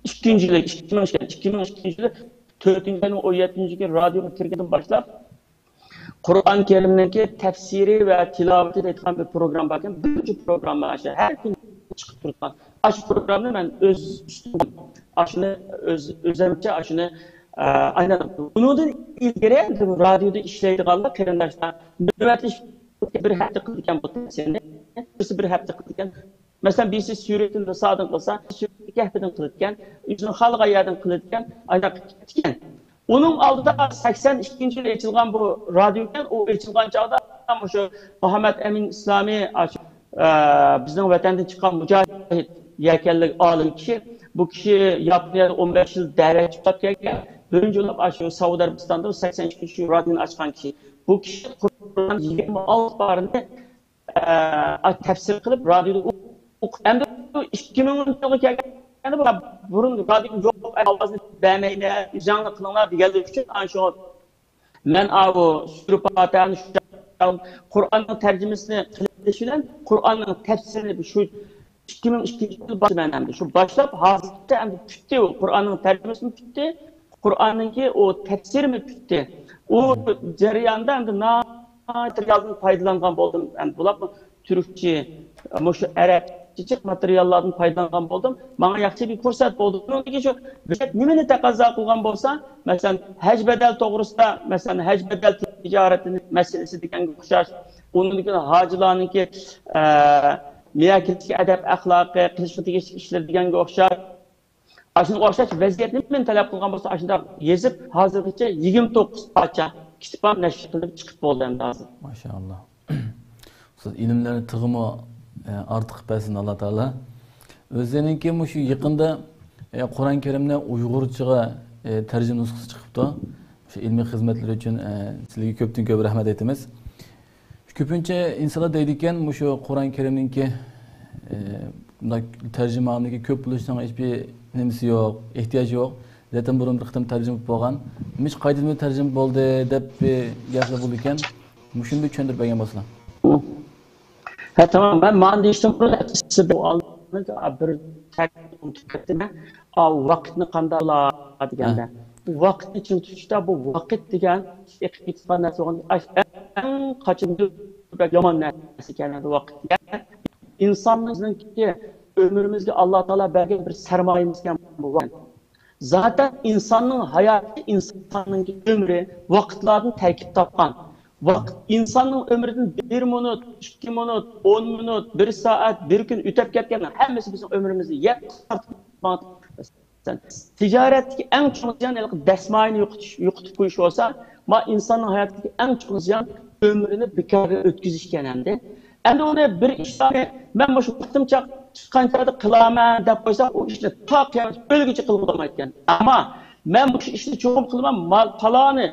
ئىككىنچى يىلى، ئىككى مىڭ، ئىككى مىڭ ئىككىنچى يىلى تۆتىنچى ئاينىڭ ئون يەتتىنچى كۈنى رادىيوغا كىرگەندىن باشلاپ، قۇرئان كەرىمنىڭكى تەپسىرى ۋە تىلاۋىتى دەيدىغان بىر پروگرامما باركەن. بىرىنچى پروگرامما ئاشۇ، ھەر كۈنى چىقىپ تۇرىدىغان. ئاشۇ پروگراممىنى مەن ئۆز ئۈستۈمدىن، ئاشۇنى ئۆز، ئۆزەمچە ئاشۇنى، ئە، ئايلاناتتىم. ئۇنىڭدىن ئىلگىرى رادىيودا ئىشلەيدىغانلار، قېرىنداشلار، نۆۋەتلىشىپ بىر ھەپتە قىلىدىكەن بۇ تەپسىرنى، بىرسى بىر ھەپتە قىلىدىكەن. مەسىلەن، بىرسى سۈرەتۇل نىسادىن قىلسا، سۈرەتۇل كەھپىدىن قىلىدىكەن، ئۆزىنىڭ خالىغان يەردىن قىلىدىكەن، ئانداق كېتىدىكەن. ئۇنىڭ ئالدىدا سەكسەن ئىككىنچى يىلى ئېچىلغان بۇ رادىيوكەن، ئۇ ئېچىلغان چاغدا مۇشۇ مۇھەممەد ئەمىن ئىسلامى، ئاشۇ، ئە، بىزنىڭ ۋەتەندىن چىققان مۇجاھىد يەكەنلىك ئالىم كىشى، بۇ كىشى ياپونىيەدە ئون بەش يىل دەۋەتچى بولۇپ كەلگەن، بىرىنچى بولۇپ ئاشۇ سەئۇدى ئەرەبىستاندا سەكسەن ئىككىنچى يىل رادىيونى ئاچقان كىشى. بۇ كىشى قۇرئان يىگىرمە ئالتە پارىنى ئە، تەپسىر قىلىپ، رادىيودا ئوقۇپ، ئەمدى بۇ ئىككى مىڭىنچى يىلغا كەلگەندە، بۇ بۇرۇن رادىيو يوق، ئاۋازنى بەرمەيمەن، ئۆزۈڭلار قىلىڭلار دېگەنلىكى ئۈچۈن، ئانا شۇ مەن ئاۋۇ سۈرە پاتىھەنى شۇ قۇرئاننىڭ تەرجىمىسىنى قىلىش بىلەن قۇرئاننىڭ تەپسىرىنى شۇ ئىككى مىڭ ئىككىنچى يىل باشلىدىم ئەمدى. شۇ باشلاپ ھازىرغىچە ئەمدى پۈتتى ئۇ. قۇرئاننىڭ تەرجىمىسىمۇ پۈتتى. قۇرئاننىڭكى ئۇ تەپسىرىمۇ پۈتتى. ئۇ جەرياندا ئەمدى ناھايىتى ماتېرىيالدىن پايدىلانغان بولدۇم. ئەمدى بۇلار تۈركچە، مۇشۇ ئەرەبچە جىق ماتېرىياللاردىن پايدىلانغان بولدۇم. ماڭا ياخشى بىر پۇرسەت بولدى. بۇنىڭدىن كېيىن شۇ مىللەت نېمىنى تەقەززا قىلغان بولسا، مەسىلەن، ھەج بەدەل توغرىسىدا، مەسىلەن، ھەج بەدەل تىجارىتى مەسىلىسى دېگەنگە ئوخشاش، ئۇنىڭدىن كېيىن ھاجىلارنىڭكى، ئە، مىيەكىلىشتىكى ئەدەپ ئەخلاقى، قىلىشقا تېگىشلىك ئىشلىرى دېگەنگە ئوخشاش. ئاشۇنىڭغا ئوخشاش ۋەزىيەت نېمىنى تەلەپ قىلغان بولسا، ئاشۇنداق يېزىپ، ھازىرغىچە يىگىرمە توققۇز پارچە كىتاب نەشر قىلىپ چىقىپ بولدى ئەمدى ھازىر. ماشائاللا. ئۇستاز، ئىلىملەرنى تېخىمۇ، ئە، ئارتۇق بەرسۇن ئاللا تائالا. ئۆزىنىڭكى مۇشۇ يېقىندا، ئە، قۇرئان كەرىمنى ئۇيغۇرچىغا، ئە، تەرجىمە نۇسخىسى چىقىپتۇ. شۇ ئىلمىي خىزمەتلىرى ئۈچۈن، ئە، سىلەرگە كۆپتىن كۆپ رەھمەت ئېيتىمىز. كۆپىنچە ئىنسانلار دەيدىكەن، مۇشۇ قۇرئان كەرىمنىڭكى، ئە، بۇنداق تەرجىمىھالنىڭكى كۆپ بولۇشىنىڭ ھېچبىر نېمىسى يوق، ئېھتىياجى يوق. زاتەن بۇرۇن بىر قېتىم تەرجىمە بولۇپ بولغان. نېمىشقا قايتىدىن تەرجىمە بولدى دەپ بىر گەپلەر بولىدىكەن. مۇشۇنى بىر چۈشەندۈرۈپ بەرگەن بولسىلا. ھە، تامام. مەن مانا دېيىشتىن بۇرۇن ئەتىسى بىر ئالىمنىڭ بىر تەرىپىنى ئۇنتۇپ كەتتىم. ئا، ۋاقىتنى قانداق دېگەندە. ۋاقىتنى چىڭ تۇتۇشتا بۇ ۋاقىت دېگەن ئېقىپ كېتىدىغان نەرسە بولغان. ئەڭ قاچان بەك يامان نەرسە ئىكەن ۋاقىت دېگەن. ئىنساننىڭ بىزنىڭكى ئۆمرىمىزگە ئاللا تائالا بەرگەن بىر سەرمايىمىز ئىكەن بۇ ۋاقىت. زاتەن ئىنساننىڭ ھاياتى، ئىنساننىڭ ئۆمرى ۋاقىتلاردىن تەركىب تاپقان. ۋاقىت، ئىنساننىڭ ئۆمرىدىن بىر مىنۇت، ئىككى مىنۇت، ئون مىنۇت، بىر سائەت، بىر كۈن ئۆتۈپ كەتكەننىڭ ھەممىسى بىزنىڭ ئۆمرىمىزنى يەپ تارتىپ ماڭا. تىجارەتتىكى ئەڭ چوڭ زىيان ھېلىقى دەسمايىنى يوقىتىش، يوقىتىپ قويۇش بولسا، ما ئىنساننىڭ ھاياتىدىكى ئەڭ چوڭ زىيان ئۆمرىنى بىكارغا ئۆتكۈزۈش ئىكەن ئەمدى. ئەمدى ئۇنى بىر ئىشلارنى مەن مۇشۇ ۋاقتىم چىق-، چىققان چاغدا قىلارمەن دەپ قويسا، ئۇ ئىشنى تا قىيامەت ئۆلگۈچە قىلغۇلىمايدىكەن. ئەمما مەن مۇشۇ ئىشنى چوقۇم قىلىمەن، ما-، پالانى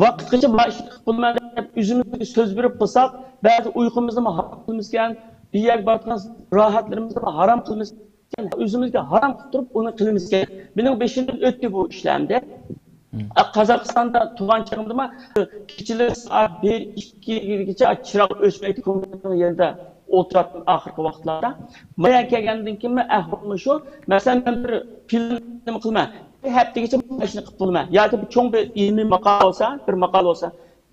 ۋاقىتقىچە ما ئىشنى قىلىپ بولىمەن دەپ ئۆزىمىزگە سۆز بېرىپ قىلساق، بەزى ئۇيقۇمىزنىمۇ ھارام قىلىمىزكەن، بىر يەرگە بارىدىغان راھەتلىرىمىزنىمۇ ھارام قىلىمىزكەن، ئۆزىمىزگە ھارام قىلىپ تۇرۇپ ئۇنى قىلىمىزكەن. مېنىڭ بېشىمدىن ئۆتتى بۇ ئىشلار ئەمدى. قازاقىستاندا تۇرغان چېغىمدىمۇ كېچىلىرى سائەت بىر، ئىككىگىچە چىراغ ئۆچمەيتتى، كومپيۇتېرنىڭ يېنىدا ئولتۇراتتىم ئاخىرقى ۋاقىتلاردا. ما يەرگە كەلگەندىن كېيىنمۇ ئەھۋالمۇ شۇ. مەسىلەن، مەن بىر پىلاننى نېمە قىلىمەن، بىر ھەپتىگىچە مۇشۇنى قىلىپ بولىمەن ياكى بىر چوڭ بىر ئىلمىي ماقالە بولسا، بىر ماقالە بولسا،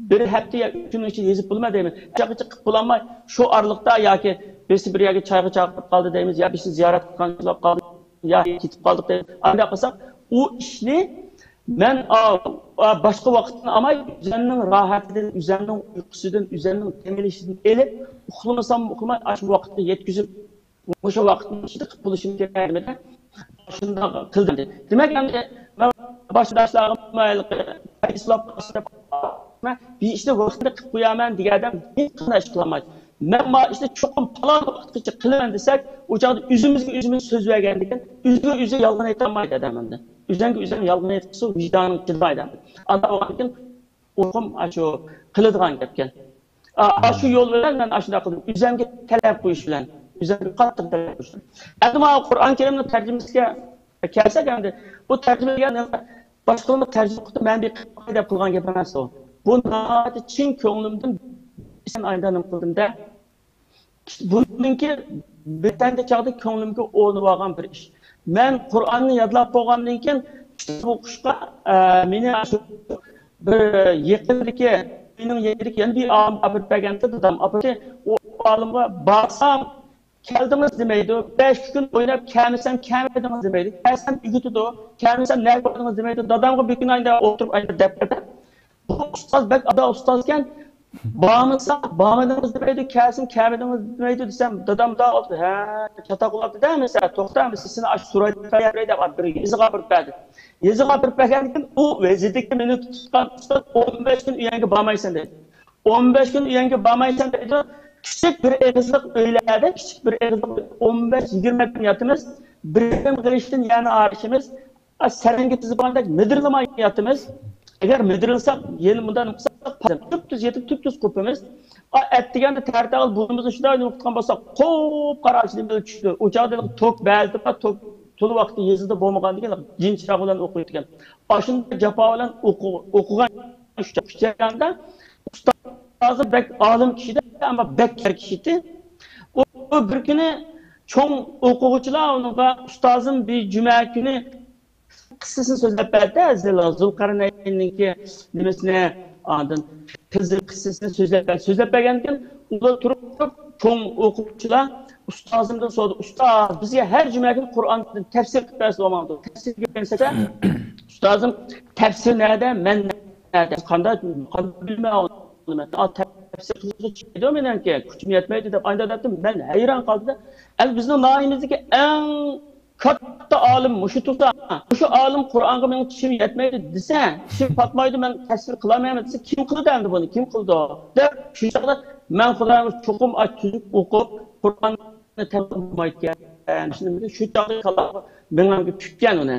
بىر ھەپتە يا ئۈچ كۈننىڭ ئىچىدە يېزىپ بولىمەن دەيمەن. ئۇچاققىچە قىلىپ بولالماي، شۇ ئارىلىقتا ياكى بىرسى بىر يەرگە چايغا چاقىرىپ قالدى دەيمىز، يا بىرسى زىيارەت قىلغان بولۇپ قالدى، يا كېتىپ قالدۇق دەيمىز. ئانداق قىلساق، ئۇ ئىشنى مەن، ئا، ئا، باشقا ۋاقىتتىن ئالماي، ئۆزەمنىڭ راھىتىدىن، ئۆزەمنىڭ ئۇيقۇسىدىن، ئۆزەمنىڭ دەم ئېلىشىدىن ئېلىپ، ئۇخلىمىساممۇ ئۇخلىماي، ئاشۇ ۋاقىتقا يەتكۈزۈپ، مۇشۇ ۋاقىتنىڭ ئىچىدە قىلىپ بولۇشۇم كېرەك دېمىدى. شۇنداق قىلدىم. دېمەك، ئەمدى مەن باشقا ئىشلارغا ھېلىقى پايدىسىز بولۇپ قالسا دەپ، بىر ئىشنى ۋاقتىدا قىلىپ قويارمەن دېگەن ئادەم ھېچقانداق ئىش قىلالمايدۇ. مەن ما ئىشنى چوقۇم پالان ۋاقىتقىچە قىلىمەن دېسەك، ئۇ چاغدا ئۆزىمىزگە ئۆزىمىز سۆز بەرگەندىكىن، ئۆزىگە ئۆزى يالغان ئېيتالمايدۇ ئادەم ئەمدى. ئۆزۈڭگە ئۆزۈڭ يالغان ئېيتقۇسۇ ۋىجدانىڭ چىدىمايدۇ ئەمدى. ئانداق بولغاندىكىن، ئۇقۇم ئاشۇ قىلىدىغان گەپكەن. ئا، ئاشۇ يول بىلەن مەن ئاشۇنداق قىلدىم. ئۆزەمگە تەلەپ قويۇش بىلەن. ئۆزەمگە قاتتىق تەلەپ قويۇش بىلەن. ئەمدى مانا قۇرئان كەرىمنىڭ تەرجىمىسىگە كەلسەك، ئەمدى بۇ تەرجىمە دېگەن باشقىلارنىڭ تەرجىمە قىلىپ مەن بىر قىلىپ باقاي دەپ قىلغان گەپ ئەمەس ئۇ. بۇ ناھايىتى چىن كۆڭلۈمدىن ئىسەن ئايدا نېمە قىلدىمدە، بۇنىڭكى ۋەتەندە چاغدا كۆڭلۈمگە ئورنىۋالغان بىر ئىش. مەن قۇرئاننى يادلاپ بولغاندىن كېيىن، كىتاب ئوقۇشقا، ئە، مېنى شۇ بىر يېقىندىكى، ئۆينىڭ يېقىندىكى يەنە بىر ئالىم ئاپىرىپ بەرگەنتى، دادام ئاپىرىپ، ئۇ ئالىمغا بارسام، كەلدىڭىز دېمەيدۇ، بەش كۈن ئويناپ، كەلمىسەم، كەلمىدىڭىز دېمەيدۇ، كەلسەم ئۆگىتىدۇ، كەلمىسەم، نەگە باردىڭىز دېمەيدۇ، دادامغا بىر كۈن ئايدا ئولتۇرۇپ ئايدا دەپ بەردى. بۇ ئۇستاز بەك ئادا ئۇستاز ئىكەن. بارمىسا، بارمىدىڭىز دېمەيدۇ، كەلسىمۇ كەلمىدىڭىز دېمەيدۇ دېسەم، دادام دا ئولتۇرۇپ، ھە، چاتاق قىلىۋاپتۇ دە، مەسىلەن، توختا، مەسىلەن، سېنى ئاشۇ سۇرايدىن بىر يېزىغا ئاپىرىپ بەردى. يېزىغا ئاپىرىپ بەرگەندىن كېيىن، ئۇ ۋەزىردىكى مېنى تۇتقان ئۇستاز، ئون بەش كۈن ئۆيەڭگە بارمايسەن دەيدۇ. ئون بەش كۈن ئۆيەڭگە بارمايسەن دەيدۇ. كىچىك بىر ئېغىزلىق ئۆيلەردە، كىچىك بىر ئېغىزلىق، ئون بەش، يىگىرمە كۈن ياتىمىز. بىر غېرىشتىن يەنە ئارىشىمىز. سەرەڭگە تىزىپ بارغاندەك مىدىرلىماي ياتىمىز. ئەگەر مىدىرلىساق، يەنە مۇنداق قىلساق، تۈپتۈز يېتىپ، تۈپتۈز قوپىمىز. ئەتىگەندە تەرەتاغىل بۇرنىمىزنى شۇنداق نېمە قىلغان بولساق، قۇپقارا ئىچىدىن بىر چۈشتى. ئۇ چاغدا توك بەزىدە توك تولا ۋاقتى يېزىدا بولمىغاندىكىن، جىن چىراغ بىلەن ئوقۇيدىكەن. ئاشۇنداق جاپا بىلەن ئوقۇ-، ئوقۇغان ئۇچ-، ئۇچرىغاندا ئۇستازى بەك ئالىم كىشىدە، ئەمما بەك كەر كىشىدى. ئۇ، ئۇ بىر كۈنى چوڭ ئوقۇغۇچىلار ئۇنىڭغا، ئۇستازىم بىر جۈمە كۈنى قىسسىسىنى سۆزلەپ بەردى، زۇلقەرنەيننىڭكى نېمىسىنى، ئاندىن خىزىر قىسسىسىنى سۆزلەپ بەردى. سۆزلەپ بەرگەندىن كېيىن ئۇلار تۇرۇپ، چوڭ ئوقۇغۇچىلار ئۇستازىمدىن سورىدى، ئۇستاز، بىزگە ھەر جۈمە كۈنى قۇرئاندىن تەپسىر قىلىپ بەرسە بولمامدۇ؟ تەپسىر دېگەن سەتە، ئۇستازىم، تەپسىر نەدە، مەن نەدە؟ قانداق، قانداق بىلمەي ئالدىم. تەپسىر قىلغۇچى يەتمەيدۇ مېنىڭكى، كۈچۈم يەتمەيدۇ دەپ ئايدا دەپتۇ. مەن ھەيران قالدىم. ئەمدى بىزنىڭ ناھىيىمىزدىكى ئەڭ كاتتا ئالىم مۇشۇ تۇرسا، مۇشۇ ئالىم قۇرئانغا مېنىڭ چىشىم يەتمەيدۇ دېسە، چىشىم پاتمايدۇ، مەن تەپسىر قىلالمايمەن دېسە، كىم قىلىدۇ ئەمدى بۇنى، كىم قىلىدۇ دەپ، شۇ چاغدا مەن خۇدايىم چوقۇم تۈزۈك ئوقۇپ، قۇرئاننى تەپسىر قىلمايدىكەن. شۇ چاغدا كاللامغا مېڭەمگە چۈشكەن ئۇنى.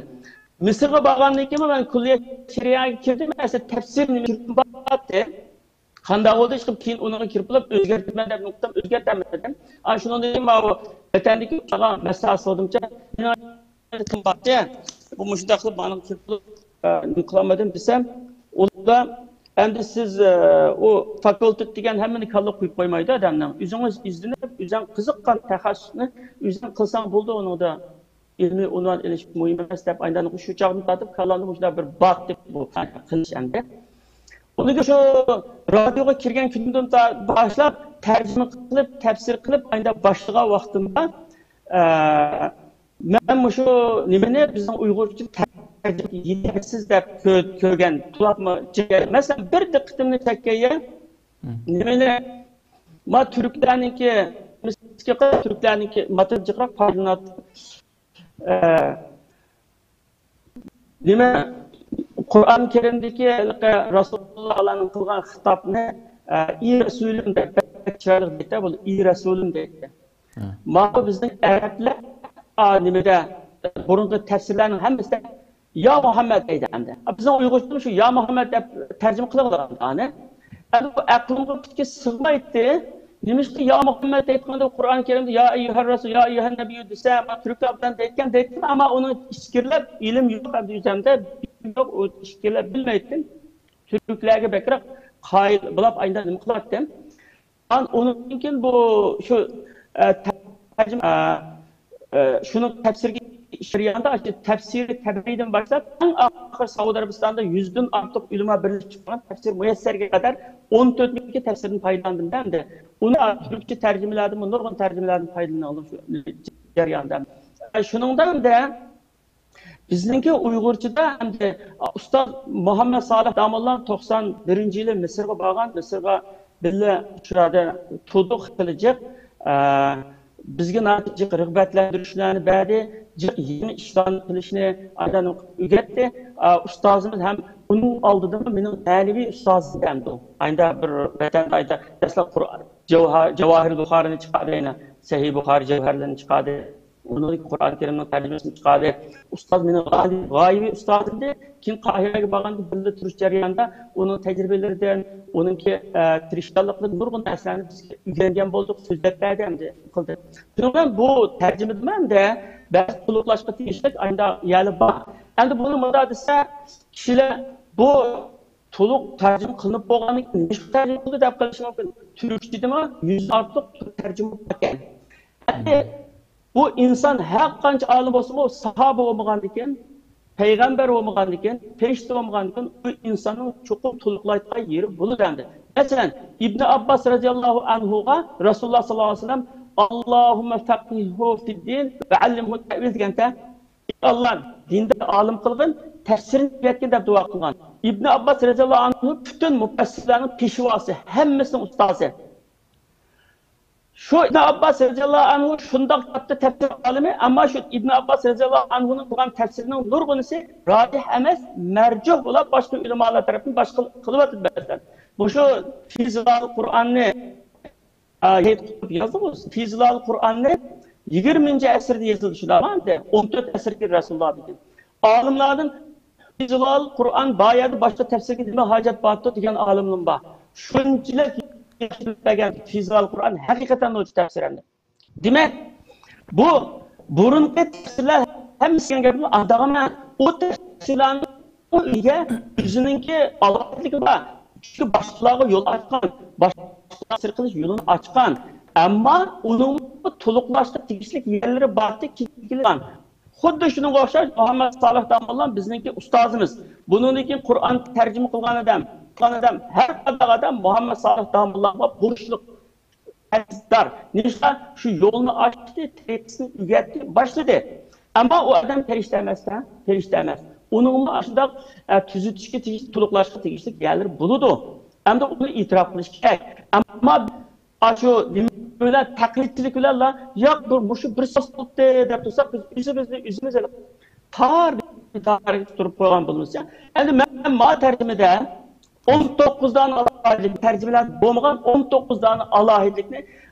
مىسىرغا بارغاندىن كېيىن مەن كۈللىيە شەرىئەگە كىردىم، ئەسلى تەپسىر نېمە كىردىم بارتى. قانداق بولدى؟ ئىشقىلىپ كېيىن ئۇنىڭغا كىرىپ بولۇپ ئۆزگەرتىمەن دەپ نۇقتام ئۆزگەرتەلمىدىم. ئانا شۇنىڭدىن كېيىن ماۋۇ ۋەتەندىكى ئۇلارغا مەسلىھەت سالدىمچە، بۇ مۇشۇنداق قىلىپ مانا كىرىپ بولۇپ، ئە، نېمە قىلالمىدىم دېسەم، ئۇلار ئەمدى سىز، ئە، ئۇ فاكۇلتېت دېگەن ھەممىنى كاللا قويۇپ قويمايدۇ ئادەمنىڭ. ئۆزىڭىز ئىزدىنىپ، ئۆزۈڭ قىزىققان تەخەسسۇسنى ئۆزۈڭ قىلساڭ بولىدۇ ئۇنىڭدا. ئىلمىي ئۇنۋان ئېلىش مۇھىم ئەمەس دەپ ئايلاندۇق. شۇ چاغدىن تارتىپ كاللامدا مۇشۇنداق بىر بار دەپ بۇ قىلىش ئەمدى. ئۇنىڭ شۇ رادىيوغا كىرگەن كۈنۈمدىن تا-، باشلاپ تەرجىمە قىلىپ، تەپسىر قىلىپ ئايدا باشلىغان ۋاقتىمدا، ئە، مەن مۇشۇ نېمىنى بىزنىڭ ئۇيغۇرچە تەرجىمە يېتەرسىز دەپ كۆ-، كۆرگەن، قۇلاقما جىق. مەسىلەن، بىر دىققىتىمنى چەككەن يەر نېمىنى، ما تۈركلەرنىڭكى، تۈركلەرنىڭكى ماتېن جىقراق پايدىلىنىدۇ. ئە، نېمە، قۇرئان كەرىمدىكى ھېلىقى رەسۇلۇللاھلارنىڭ قىلغان خىتابنى، ئە، «ئى رەسۇلۇم» دەپ بەك چىرايلىق دەيتتى، بۇ «ئى رەسۇلۇم» دەيتتى. ماۋۇ بىزنىڭ ئەرەبلەر، ئا، نېمىدە، بۇرۇنقى تەپسىرلەرنىڭ ھەممىسىدە «يا مۇھەممەد» دەيدۇ ئەمدى. بىزنىڭ ئۇيغۇرچىمۇ شۇ «يا مۇھەممەد» دەپ تەرجىمە قىلىۋالغان ئانى. ئەمدى بۇ ئەقلىمغا پۈتكە سىغمايتتى. نېمىشقا «يا مۇھەممەد» دەيدىغاندا قۇرئان كەرىمدە «يا ئەييۇھەر رەسۇل، يا ئەييۇھەن نەبىييۇ» دېسە، ما تۈركلەر بىلەن دەيدىكەن دەيتتىم، ئەمما ئۇنىڭ ئىچكىرىلەپ ئىلىم يوق ئەمدى ئۆزۈمدە، بىلىم يوق، ئۇ ئىچكىرىلەپ بىلمەيتتىم. تۈركلەرگە بەكرەك قايىل بولاپ ئايدا نېمە قىلاتتىم. ئان-، ئۇنىڭدىن كېيىن بۇ شۇ، ئە، تەرجىمە، ئە، ئە، شۇنىڭ تەپسىرىگە ئىشلىگەندە، شۇ تەپسىرى تەبەرىدىن باشلاپ، ئەڭ ئاخىر سەئۇدى ئەرەبىستاندا يۈزدىن ئارتۇق ئۆلىما بىرلىشىپ چىققان تەپسىر مۇيەسسەرگە قەدەر ئون تۆت مىڭ تەپسىردىن پايدىلاندىم دە ئەمدى. ئۇنى تۈركچە تەرجىمىلەردىنمۇ، نۇرغۇن تەرجىمىلەردىن پايدىلىنىۋالدىم شۇ جەرياندا. ئە، شۇنىڭدا ئەمدى بىزنىڭكى ئۇيغۇرچىدا ئەمدى ئۇستاز مۇھەممەد سالىھ داموللا توقسان بىرىنچى يىلى مىسىرغا بارغان، مىسىرغا بىللە شۇ يەردە تۇردۇق خېلى جىق. ئە، بىزگە ناھايىتى جىق رىغبەتلەندۈرۈشلەرنى بەردى، جىق يېڭى ئىشلارنى قىلىشنى ئايدىن ئۆگەتتى. ئە، ئۇستازىمىز ھەم ئۇنىڭ ئالدىدىمۇ مېنىڭ مەنىۋى ئۇستازىم ئەمدى. ئايدا بىر ۋەتەندە ئايدا دەسلەپ قۇر-، جەۋھە-، جەۋاھىر بۇخارىنى چىقاردى، يەنە سەھىھ بۇخارى جەۋھەرلىرىنى چىقاردى. ئۇنىڭدىن قۇرئان كەرىمنىڭ تەرجىمىسىنى چىقاردى. ئۇستاز مېنىڭ غايىۋى، غايىۋى ئۇستازىمدى. كېيىن قاھىرەگە بارغاندا بىللە تۇرۇش جەريانىدا ئۇنىڭ تەجرىبىلىرىدىن، ئۇنىڭكى، ئە، تىرىشچانلىقىدىن نۇرغۇن نەرسىلەرنى بىزگە ئۆگەنگەن بولدۇق، سۆزلەپ بەردى ئەمدى قىلدى. شۇنىڭ بىلەن بۇ تەرجىمىدىمۇ ئەمدى بەزى تولۇقلاشقا تېگىشلىك ئايدا يەرلەر بار. ئەمدى بۇنى مۇنداق دېسە، كىشىلەر بۇ تولۇق تەرجىمە قىلىنىپ بولغاندىن كېيىن نېمىشقا تەرجىمە قىلدى دەپ قېلىشى مۇمكىن. تۈركچىدىمۇ يۈز ئارتۇق تۈرك تەرجىمە باركەن. ئەمدى بۇ ئىنسان ھەر قانچە ئالىم بولسىمۇ، ساھابە بولمىغاندىكىن، پەيغەمبەر بولمىغاندىكىن، پەرىشتە بولمىغاندىكىن، بۇ ئىنساننىڭ چوقۇم تولۇقلايدىغان يېرى بولىدۇ ئەمدى. مەسىلەن، ئىبنى ئابباس رەزىياللاھۇ ئەنھۇغا رەسۇلۇللا ساللاللاھۇ ئەلەيھى ۋەسەللەم «ئاللاھۇممە فەققىھھۇ فىددىن ۋە ئەللىمھۇ تەۋىل» دېگەنتە، ئى ئاللا، دىندا ئالىم قىلغىن، تەپسىرنى ئۆگەتكىن دەپ دۇئا قىلغان. ئىبنى ئابباس رەزىياللاھۇ ئەنھۇ پۈتۈن مۇپەسسىرلەرنىڭ پېشۋاسى، ھەممىسىنىڭ ئۇستازى. شۇ ئىبنى ئابباس رەزىياللاھۇ ئەنھۇ شۇنداق كاتتا تەپسىر ئالىمى، ئەمما شۇ ئىبنى ئابباس رەزىياللاھۇ ئەنھۇنىڭ قىلغان تەپسىرىنىڭ نۇرغۇنىسى راجىھ ئەمەس، مەرجۇھ بولاپ باشقا ئۆلىمالار تەرەپتىن باشقا قىلىۋاتىدۇ بەزىلەر. مۇشۇ فى زىلال قۇرئاننى، ئا، يازدىغۇ، فى زىلال قۇرئاننى يىگىرمىنچى ئەسىردە يېزىلدى، شۇنداقمۇ؟ ئەمدى ئون تۆت ئەسىردىكى رەسۇلۇللاھدىكى ئالىملاردىن فى زىلال قۇرئان بار يەردە باشقا تەپسىرگە نېمە ھاجەت بارتۇ دېگەن ئالىملىرىم بار. شۇنچىلىك ياخشى بىلىپ بەرگەن فى زىلال قۇرئان ھەقىقەتەن نۇرچە تەپسىر ئەمدى. دېمەك، بۇ بۇرۇنقى تەپسىرلەر ھەممىسى دېگەن گەپنى ئاڭلىدىغانمەن. ئۇ تەپسىرلەرنىڭ ئۆزىگە ئۆزىنىڭكى ئالاھىدىلىكى بار. چۈنكى باشقىلارغا يول ئاچقان، باشقىلار تەپسىر قىلىش يولىنى ئاچقان. ئەمما ئۇنىڭ تولۇقلاشقا تېگىشلىك يەرلىرى بارتى، كېلىدىغان. خۇددى شۇنىڭغا ئوخشاش مۇھەممەد سالىھ داموللا بىزنىڭكى ئۇستازىمىز. بۇنىڭدىن كېيىن قۇرئان تەرجىمە قىلغان ئادەم، قىلغان ئادەم، ھەر قانداق ئادەم مۇھەممەد سالىھ داموللاغا بۇرچلۇق، قەرزدار. نېمىشقا؟ شۇ يولنى ئاچتى، تەرىقىسىنى ئۆگەتتى، باشلىدى. ئەمما ئۇ ئادەم پەرىشتە ئەمەس-دە، پەرىشتە ئەمەس. ئۇنىڭمۇ ئاشۇنداق، ئە، تۈزىتىشكە تېگىشلىك، تولۇقلاشقا تېگىشلىك يەرلىرى بولىدۇ. ئەمدى ئۇنى ئېتىراپ قىلىش كېرەك. ئەمما ئاشۇ نېمە بىلەن، تەقلىدچىلىك بىلەنلا، ياق، بۇ، مۇشۇ بىر ساز بولدى دەپ تۇرساق، بىز ئۆزىمىزنى ئۆزىمىز تار، تار تۇرۇپ قويغان بولىمىز. ئەمدى مەن ما تەرجىمىدە ئون توققۇز دانە ئالاھىدىلىك، تەرجىمىلەردە بولمىغان ئون توققۇز دانە ئالاھىدىلىكنى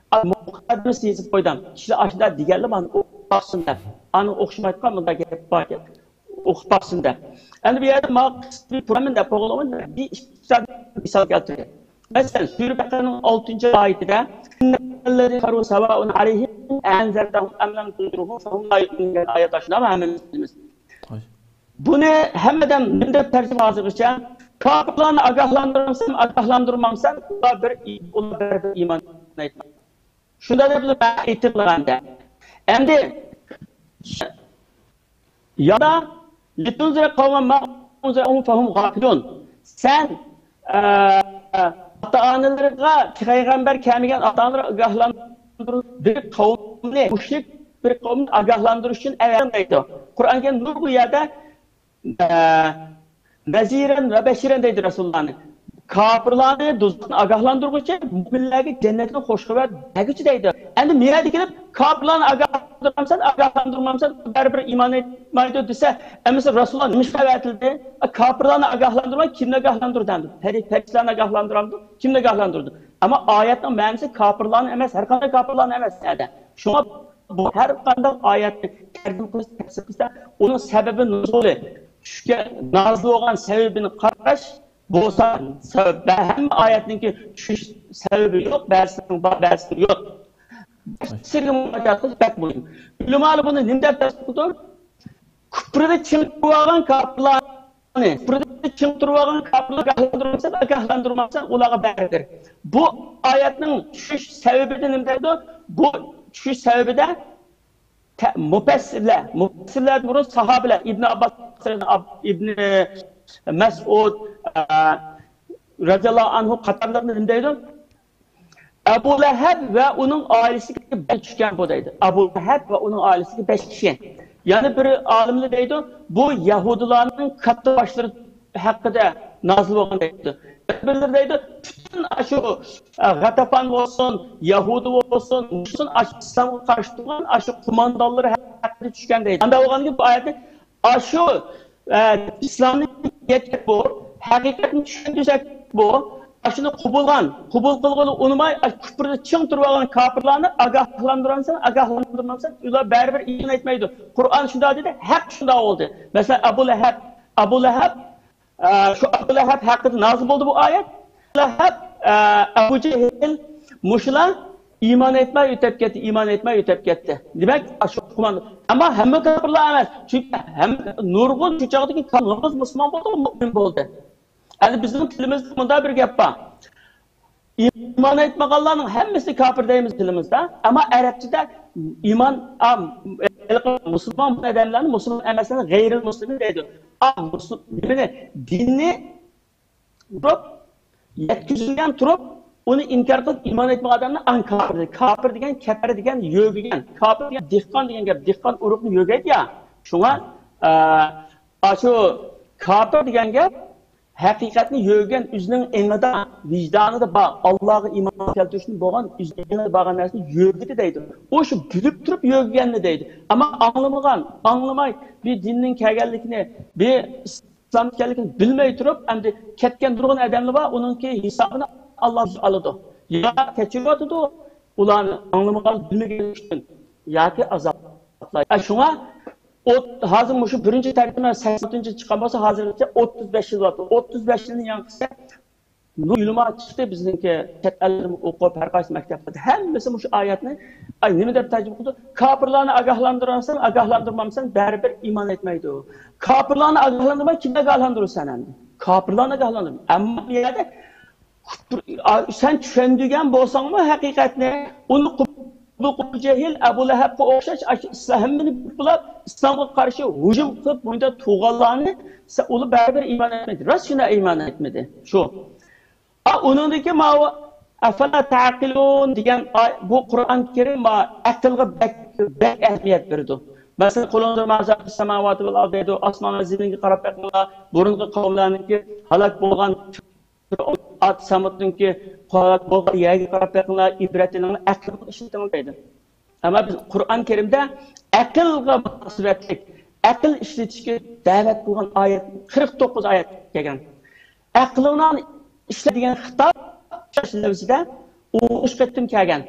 مۇقەددىمىسىدە يېزىپ قويدۇم. كىشىلەر ئاشۇنداق دېگەنلا مانا ئوقۇپ باقسۇن دەپ. ئانا ئوخشىمايدىغان مۇنداق گەپ بار ئىكەن. ئوقۇپ باقسۇن دەپ. ئەمدى بۇ يەردە ماڭا قىسقا بىر پروگرامما دەپ بولغان بىر ئىككى مىسال كەلتۈرگەن. مەسىلەن، سۈرە بەقەرىنىڭ ئالتىنچى ئايىتىدە، "ئىننەللەزىنە كەفەرۇ سەۋائۇن ئەلەيھىم ئەئەنزەرتەھۇم ئەم لەم تۇنزىرھۇم فەھۇم لا يۇئمىنۇن" دېگەن ئايەت ئاشۇنداق ھەممىمىز بىلىمىز. بۇنى ھەممە ئادەم نېمە دەپ تەرجىمە ھازىرغىچە؟ كاپىرلارنى ئاگاھلاندۇرامسەن، ئاگاھلاندۇرمامسەن، ئۇلار بىر، ئۇلار بىر ئىمان ئېيتمايدۇ. شۇنداق دەپ مەن ئېيتىپ قالغاندا. ئەمدى يادا لىتۇنزىرە قەۋمەن ما ئۇنزىرە فەھۇم غافىلۇن. سەن، ئە، ئاتا-ئانىلىرىغا پەيغەمبەر كەلمىگەن ئاتا-ئانىلىرىغا ئاگاھلاندۇر، بىر قەۋمنى، مۇشرىك بىر قەۋمنى ئاگاھلاندۇرۇش ئۈچۈن ئەۋەتتىم دەيدۇ. قۇرئان كەرىم نۇرغۇن يەردە، ئە، نەزىرەن ۋە بەشىرەن دەيدۇ رەسۇلۇللانى. كاپىرلارنى دوزاختىن ئاگاھلاندۇرغۇچى، مۇئمىنلەرگە جەننەتتىن خۇش خەۋەر بەرگۈچى دەيدۇ. ئەمدى مۇ يەردە كېلىپ، كاپىرلارنى ئاگاھلاندۇرامسەن، ئاگاھلاندۇرمامسەن، بەرىبىر ئىمان ئېيتمايدۇ دېسە، ئەمىسە رەسۇلۇللا نېمىشقا ئەۋەتىلدى؟ كاپىرلارنى ئاگاھلاندۇرماي، كىمنى ئاگاھلاندۇر دەمدۇ؟ پەرى-، پەرىشتىلەرنى ئاگاھلاندۇرامدۇ؟ كىمنى ئاگاھلاندۇرىدۇ؟ ئەمما ئايەتنىڭ مەنىسى كاپىرلارنى ئەمەس، ھەر قانداق كاپىرلارنى ئەمەس ئەدە. شۇڭا بۇ ھەر قانداق ئايەتنى تەرجىمە قىلىش، تەپسىر قىلسا، ئۇنىڭ سەۋەبى نۇزۇلى، چۈشكەن، نازىل بولغان سەۋەبىنى قاراش بولسا، سەۋەب، ھەممە ئايەتنىڭكى چۈشۈش سەۋەبى يوق، بەزىسىنىڭ بار، بەزىسىنىڭ يوق. تەپسىرگە مۇراجىئەت قىلىش بەك مۇھىم. ئۆلىمالار بۇنى نېمە دەپ تەپسىر قىلىدۇ؟ كۇپرىدا چىڭ تۇرۇۋالغان كاپىرلارنى، كۇپرىدا چىڭ تۇرۇۋالغان كاپىرلارنى ئاگاھلاندۇرمامسەن، ئاگاھلاندۇرمامسەن، ئۇلارغا بەرىبىر. بۇ ئايەتنىڭ چۈشۈش سەۋەبىدە نېمە دەيدۇ؟ بۇ چۈشۈش سەۋەبىدە تە-، مۇپەسسىرلەر، مۇپەسسىرلەردىن بۇرۇن ساھابىلەر، ئىبن ئابباس، ئىبن مەسئۇد، ئە، رەزىياللاھۇ ئەنھۇ قاتارلىقلار نېمە دەيدۇ؟ ئەبۇ لەھەب ۋە ئۇنىڭ ئائىلىسىگە بەش چۈشكەن بۇ دەيدۇ. ئەبۇ لەھەب ۋە ئۇنىڭ ئائىلىسىگە بەش كىشى. يەنە بىر ئالىملار دەيدۇ، بۇ يەھۇدىيلارنىڭ كاتتا باشلىرى ھەققىدە نازىل بولغان دەيدۇ. بىرلىرى دەيدۇ، پۈتۈن ئاشۇ، ئە، غەتەپان بولسۇن، يەھۇدىي بولسۇن، بولسۇن، ئاشۇ ئىسلامغا قارشى تۇرغان ئاشۇ قوماندانلىرى ھەققىدە چۈشكەن دەيدۇ. ئانداق بولغاندىكىن بۇ ئايەتنى ئاشۇ، ئە، ئىسلامنى يەتكەن بۇ، ھەقىقەتنى چۈشەندۈرسەك بۇ، ئاشۇنى قوبۇلغان، قوبۇل قىلغىلى ئۇنىماي، ئاشۇ كۇپردا چىڭ تۇرۇۋالغان كاپىرلارنى ئاگاھلاندۇرامسەن، ئاگاھلاندۇرمامسەن، ئۇلار بەرىبىر ئىمان ئېيتمايدۇ. قۇرئان شۇنداق دېدى، ھەق شۇنداق بولدى. مەسىلەن، ئەبۇ لەھەب، ئەبۇ لەھەب، ئە، شۇ ئەبۇ لەھەب ھەققىدە نازىل بولدى بۇ ئايەت. لەھەب، ئە، ئەبۇ جەھىل، مۇشۇلار ئىمان ئېيتماي ئۆتۈپ كەتتى، ئىمان ئېيتماي ئۆتۈپ كەتتى. دېمەك، ئاشۇ قوماندان. ئەمما ھەممە كاپىرلار ئەمەس. چۈنكى ھەممە، نۇرغۇن شۇ چاغدىكى كاپىر نۇرغۇن مۇسۇلمان بولدى، مۇئمىن بولدى. ئەمدى بىزنىڭ تىلىمىزدا مۇنداق بىر گەپ بار. ئىمان ئېيتمىغانلارنىڭ ھەممىسىنى كاپىر دەيمىز تىلىمىزدا. ئەمما ئەرەبچىدە ئىمان، ئا، ھېلىقى مۇسۇلمان ئادەملەرنى مۇسۇلمان ئەمەسلەرنى غەيرىل مۇسلىمىن دەيدۇ. ئا، مۇسۇل-، نېمىنى، دىننى تۇرۇپ، يەتكۈزۈلگەن تۇرۇپ، ئۇنى ئىنكار قىلىپ ئىمان ئېيتمىغان ئادەمنى ئەڭ كاپىر دەيدۇ. كاپىر دېگەن كەپەر دېگەن، يۆگىگەن. كاپىر دېگەن دېھقان دېگەن گەپ. دېھقان ئۇرۇقنى يۆگەيدۇ يا. شۇڭا، ئە، ئاشۇ كاپىر دېگەن گەپ ھەقىقەتنى يۆگىگەن، ئۆزىنىڭ ئېڭىدا، ۋىجدانىدا بار، ئاللاغا ئىمان كەلتۈرۈشتىن بولغان، ئۆزىنىڭ ئېڭىدا بارغان نەرسىنى يۆگىدى دەيدۇ. ئۇ شۇ بىلىپ تۇرۇپ يۆگىگەننى دەيدۇ. ئەمما ئاڭلىمىغان، ئاڭلىماي، بىر دىننىڭ كەلگەنلىكىنى، بىر ئىسلام ئىكەنلىكىنى بىلمەي تۇرۇپ، ئەمدى كەتكەن نۇرغۇن ئادەملەر بار، ئۇنىڭكى ھېسابىنى ئاللا ئالىدۇ. يا كەچۈرۈۋاتىدۇ، ئۇلارنى ئاڭلىمىغان، بىلمىگەنلىكى ئۈچۈن، ياكى ئازابلايدۇ. شۇڭا ئوت-، ھازىر مۇشۇ بىرىنچى تەرجىمە سەكسەن ئالتىنچى يىل چىققان بولسا، ھازىرغىچە ئوتتۇز بەش يىل بولۇپتۇ. ئوتتۇز بەش يىلنى ياڭقىسا، نۇرغۇن ئۆلىما چىقتى بىزنىڭكى چەت ئەللەردىمۇ ئوقۇپ، ھەر قايسى مەكتەپلەردە ھەممىسى مۇشۇ ئايەتنى، ئاي، نېمە دەپ تەرجىمە قىلدى؟ كاپىرلارنى ئاگاھلاندۇرامسەن، ئاگاھلاندۇرمامسەن، بەرىبىر ئىمان ئېيتمايدۇ. كاپىرلارنى ئاگاھلاندۇرماي، كىمنى ئاگاھلاندۇرىسەن ئەمدى؟ كاپىرلارنى ئاگاھلاندۇر. ئەمما بۇ يەردە كۇپر-، ئا، سەن چۈشەندۈرگەن بولساڭمۇ ھەقىقەتنى، ئۇنى قوبۇل قىلغۇچى جاھىل ئەبۇ لەھەبقا ئوخشاش، ئاشۇ ئىسلام ھەممىنى بىلىپ، ئىسلامغا قارشى ھۇجۇم قىلىپ، بۇندا تۇغانلارنى سە-، ئۇلار بەرىبىر ئىمان ئېيتمىدى. راست شۇنداق ئىمان ئېيتمىدى. شۇ. ئا، ئۇنىڭدىكى ماۋۇ «ئەفەلا تەئقىلۇن» دېگەن ئاي-، بۇ قۇرئان كەرىم ما ئەقىلگە بەك، بەك ئەھمىيەت بېرىدۇ. مەسىلەن، «قۇل ئۇنزۇرۇ ماذا فىس سەماۋاتى ۋەل ئەرز» دەيدۇ، ئاسمان ۋە زېمىنگە قاراپ بېقىڭلار، بۇرۇنقى قەۋملەرنىڭكى ھالاك بولغان ئات سامۇتنىڭكى قۇۋۋەت بولغان يەرگە قاراپ بېقىڭلار، ئىبرەت ئېلىڭلار، ئەقلىڭلارنى ئىشلىتىڭلار دەيدۇ. ئەمما بىز قۇرئان كەرىمدە ئەقىلگە مۇناسىۋەتلىك، ئەقىل ئىشلىتىشكە دەۋەت قىلغان ئايەت، قىرىق توققۇز ئايەت كەلگەن. ئەقلىڭلارنى ئىشلە دېگەن خىتاب شۇ لەۋزىدە ئون ئۈچ قېتىم كەلگەن.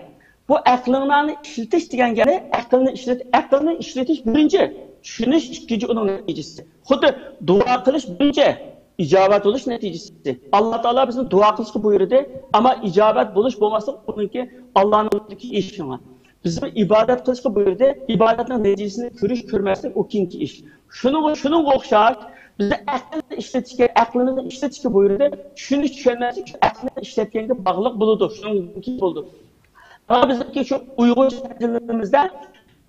بۇ ئەقلىڭلارنى ئىشلىتىش دېگەن گەپنى، ئەقىلنى ئىشلىت، ئەقىلنى ئىشلىتىش بىرىنچى، چۈشىنىش ئىككىنچى ئۇنىڭ نەتىجىسى. خۇددى دۇئا قىلىش بىرىنچى، ئىجابەت بولۇش نەتىجىسى. ئاللا تائالا بىزنى دۇئا قىلىشقا بۇيرۇدى، ئەمما ئىجابەت بولۇش بولماسلىق ئۇنىڭكى، ئاللانىڭكى ئىشى شۇڭا. بىزنى ئىبادەت قىلىشقا بۇيرۇدى، ئىبادەتنىڭ نەتىجىسىنى كۆرۈش كۆرمەسلىك ئۇ كېيىنكى ئىش. شۇنىڭغا، شۇنىڭغا ئوخشاش، بىزنى ئەقىلنى ئىشلىتىشكە، ئەقلىمىزنى ئىشلىتىشكە بۇيرۇدى. چۈشىنىش، چۈشەنمەسلىك شۇ ئەقىلنى ئىشلەتكەنگە باغلىق بولىدۇ، شۇنىڭدىن كېيىن بولىدۇ. مانا بىزنىڭكى شۇ ئۇيغۇرچە تەرجىمىلىرىمىزدە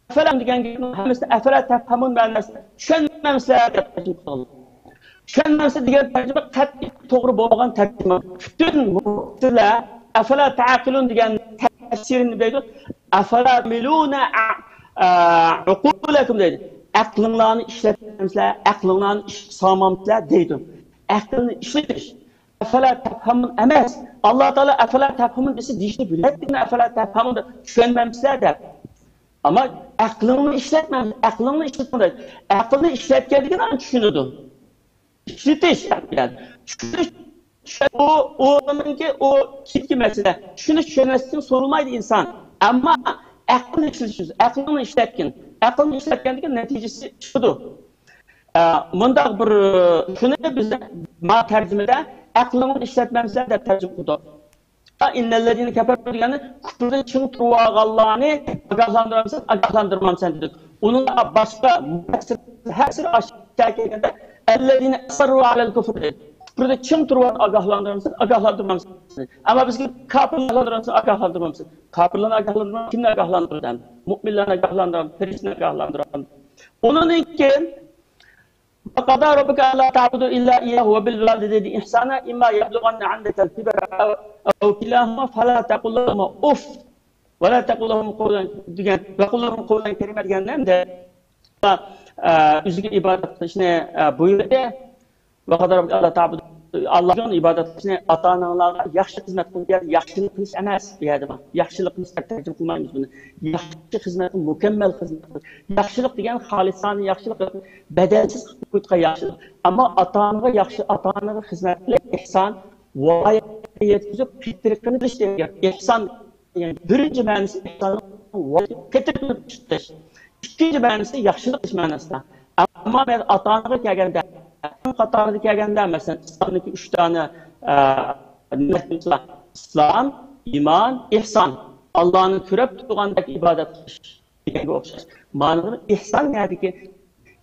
ئەفەلا دېگەن گەپنىڭ ھەممىسىنى ئەفەلا تەفھەمۇن مەناسىدا چۈشەنمەمسىلەر دەپ تەرجىمە قىلىدۇ. چۈشەنمەمسىلەر دېگەن تەرجىمە قەتئىي توغرا بولمىغان تەرجىمە. پۈتۈن مۇپەسسىرلەر ئەفەلا تەقىلۇن دېگەن تەپسىرىنى دەيدۇ. ئەفەلا تەئمىلۇنە ئە-، ئە-، ئۇقۇلەكۇم دەيدۇ. ئەقلىڭلارنى ئىشلەتمەمسىلەر، ئەقلىڭلارنى ئىشقا سالمامسىلەر دەيدۇ. ئەقىلنى ئىشلىتىش. ئەفەلا تەفھەمۇن ئەمەس. ئاللا تائالا ئەفەلا تەفھەمۇن دېسە دېيىشنى بىلەتتىكىن، ئەفەلا تەفھەمۇن دەپ چۈشەنمەمسىلەر دەپ. ئەمما ئەقلىڭنى ئىشلەتمە، ئەقلىڭنى ئىشلىتىڭ دەيدۇ. ئەقىلنى ئىشلەتكەندىكىن ئاندىن چۈشىنىدۇ. ئىشلىتىش، يەنى چۈشىنىش، چۈشەن-، ئۇ، ئۇنىڭكى، ئۇ كېيىنكى مەسىلە. چۈشىنىش، چۈشەنمەسلىكتىن سورىمايدۇ ئىنسان. ئەمما ئەقىلنى ئىشلىتىش، ئەقلىڭنى ئىشلەتكىن. ئەقلىڭنى ئىشلەتكەندىكىن نەتىجىسى چىقىدۇ. ئە، مۇنداق بىر، شۇنى بىز ما تەرجىمىدە ئەقلىڭنى ئىشلەتمەمسەن دەپ تەرجىمە قىلدۇق. ئىننەللەزىنە كەفەرۇ دېگەننى كۇپرىدا چىڭ تۇرۇۋالغانلارنى ئاگاھلاندۇرامسەن، ئاگاھلاندۇرمامسەن دېدۇق. ئۇنىڭغا باشقا مۇپەسسىر ھەر سۈرە ئاشۇ كەلگەندە، ئەللەزىنە ئەسەررۇ ئەلەل كۇفر دېدى. كۇپرىدا چىڭ تۇرۇۋالغان ئاگاھلاندۇرامسەن، ئاگاھلاندۇرمامسەن. ئەمما بىزگە كاپىرلارنى ئاگاھلاندۇرامسەن، ئاگاھلاندۇرمامسەن. كاپىرلارنى ئاگاھلاندۇرمامسەن، كىمنى ئاگاھلاندۇرىدۇ ئەمدى؟ مۇئمىنلارنى ئاگاھلاندۇرامدۇ، پەرىشتىنى ئاگاھلاندۇرامدۇ؟ ئۇنىڭدىن كېيىن وقضى ربك ألا تعبدوا إلا إياه وبالوالدين إحسانا إما يبلغن عندك الكبر أو، أو كلاهما فلا تقل لهما أف ولا تقل لهما قولا دېگەن، وقل لهما قولا كريما دېگەندە ئەمدى، ئە، ئۆزىگە ئىبادەت قىلىشنى، ئە، بۇيرۇدى. وقضى ربك ألا تعبدوا، ئاللاغا ئىبادەت قىلىشنى، ئاتا-ئاناڭلارغا ياخشى خىزمەت قىل، ياخشىلىق قىلىش ئەمەس، بۇ يەردە بار. ياخشىلىق قىلىش دەپ تەرجىمە قىلمايمىز بۇنى. ياخشى خىزمەت قىل، مۇكەممەل خىزمەت قىل. ياخشىلىق دېگەن خالىسانە ياخشىلىق، بەدەلسىز قىلىپ قويۇلغان ياخشىلىق. ئەمما ئاتا-ئانىغا ياخشى، ئاتا-ئانىغا خىزمەت قىلىپ، ئېھسان، ۋايەتكە يەتكۈزۈپ، قېتىرقىنى بىلىش دېگەن گەپ. ئېھسان دېگەن بىرىنچى مەنىسى ئېھساننىڭ ۋايەتكە قېتىرقىنىپ بىلىش. ئىككىنچى مەنىسى ياخشىلىق قىلىش مەنىسىدە. ئەمما مەن ئاتا-ئانىغا كەلگەندە، قاتارىدا كەلگەندە، مەسىلەن، ئىسلامنىڭكى ئۈچ دانە، ئە، نېمىسى بار؟ ئىسلام، ئىمان، ئېھسان. ئاللانى كۆرۈپ تۇرغاندەك ئىبادەت قىلىش دېگەنگە ئوخشاش. مانا بۇ ئېھسان نەدىكى؟